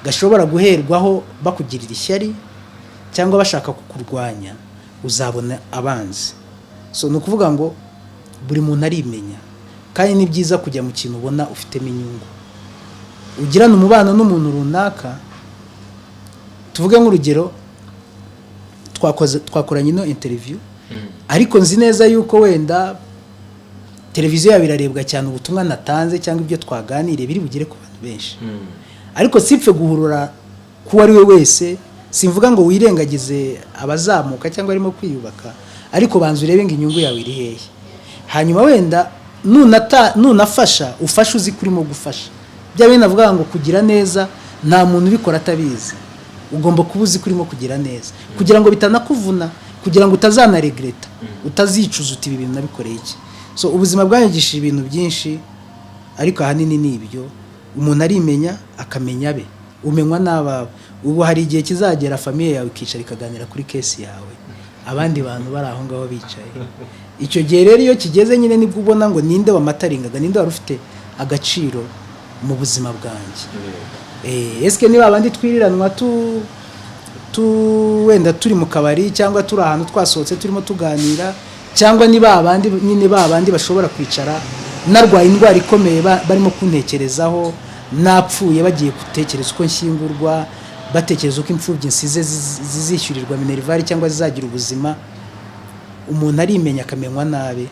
gashobora guherwaho bakugirira ishyari cyangwa bashaka kukurwanya, uzabona abanzi." So ni ukuvuga ngo buri muntu arimenya, kandi ni byiza kujya mu kintu ubona ufitemo inyungu, ugirana umubano n'umuntu runaka. Tuvuge nk'urugero, twakoranye ino interview, ariko nzi neza yuko wenda televiziyo yawe irarebwa cyane, ubutumwa natanze cyangwa ibyo twaganiriye biri bugere ku bantu benshi, ariko sipfe guhurura k'uwo ari we wese. Simvuga ngo wirengagize abazamuka cyangwa arimo kwiyubaka, ariko banza urebe ngo inyungu yawe iri hehe. Hanyuma wenda nunafasha, ufashe uzi ko urimo gufasha. Bya bindi navuga ngo kugira neza, nta muntu ubikora atabizi. Ugomba kuba uzi ko urimo kugira neza kugira ngo bitanakuvuna, kugira ngo utazanaregreta, utazicuza uti: "Ibi bintu nabikoreye iki?" So ubuzima bwanyigishije ibintu byinshi, ariko ahanini ni ibyo: umuntu arimenya, akamenya abe, umenywa n'abawe. Ubu hari igihe kizagera famille yawe ikicara ikaganira kuri case yawe, abandi bantu bari aho ngaho bicaye. Icyo gihe rero iyo kigeze nyine, nibwo ubona ngo ninde wamatteringaga, ninde wari ufite agaciro mu buzima bwanjye. Eske niba abandi twiriranwa tu wenda turi mu kabari cyangwa turi ahantu twasohotse turimo tuganira, cyangwa ni ba bandi nyine, ba bandi bashobora kwicara narwaye indwara ikomeye barimo kuntekerezaho, napfuye bagiye gutekereza uko nshyingurwa, batekereza uko imfubyi nsize zizishyurirwa minerval cyangwa zizagira ubuzima. Umuntu arimenya, akamenywa nabi,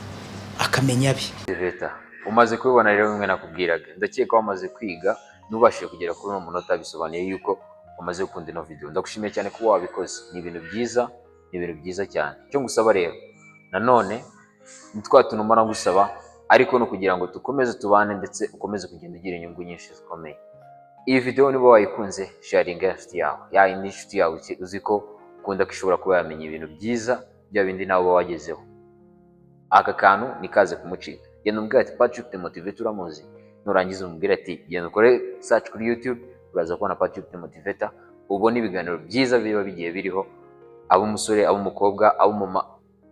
akamenya abe. Leta umaze kubibona rero, bimwe nakubwiraga, ndakeka wamaze kwiga. Ntubashije kugera kuri uno munota, bisobanuye yuko wamaze gukunda ino video. Ndagushimiye cyane kuba wabikoze, ni ibintu byiza, ni ibintu byiza cyane. Icyo ngusaba rero nanone ni twa tuntu mbona ngusaba, ariko ni ukugira ngo dukomeze tubane, ndetse ukomeze kugenda ugira inyungu nyinshi zikomeye. Iyi video niba wayikunze, sharinga inshuti yawe, ya yindi inshuti yawe uzi ko ukunda, ko ishobora kuba yamenya ibintu byiza, bya bindi nawe uba wagezeho. Aka kantu nikaze kumucika. Genda umubwire ati: "Patrick the Motivator uramuzi?" Nurangiza umubwire ati: "Genda ukore search kuri YouTube, uraza kubona Patrick the Motivator, ubone ibiganiro byiza biba bigiye biriho." Ab'umusore, ab'umukobwa, ab'umumama,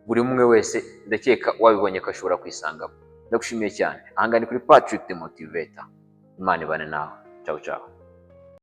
buri umwe wese ndakeka wabibonye ko ashobora kwisangamo. Ndagushimiye cyane. Ahangaha ni kuri Patrick the Motivator. Imana ibane nawe. Ciao ciao.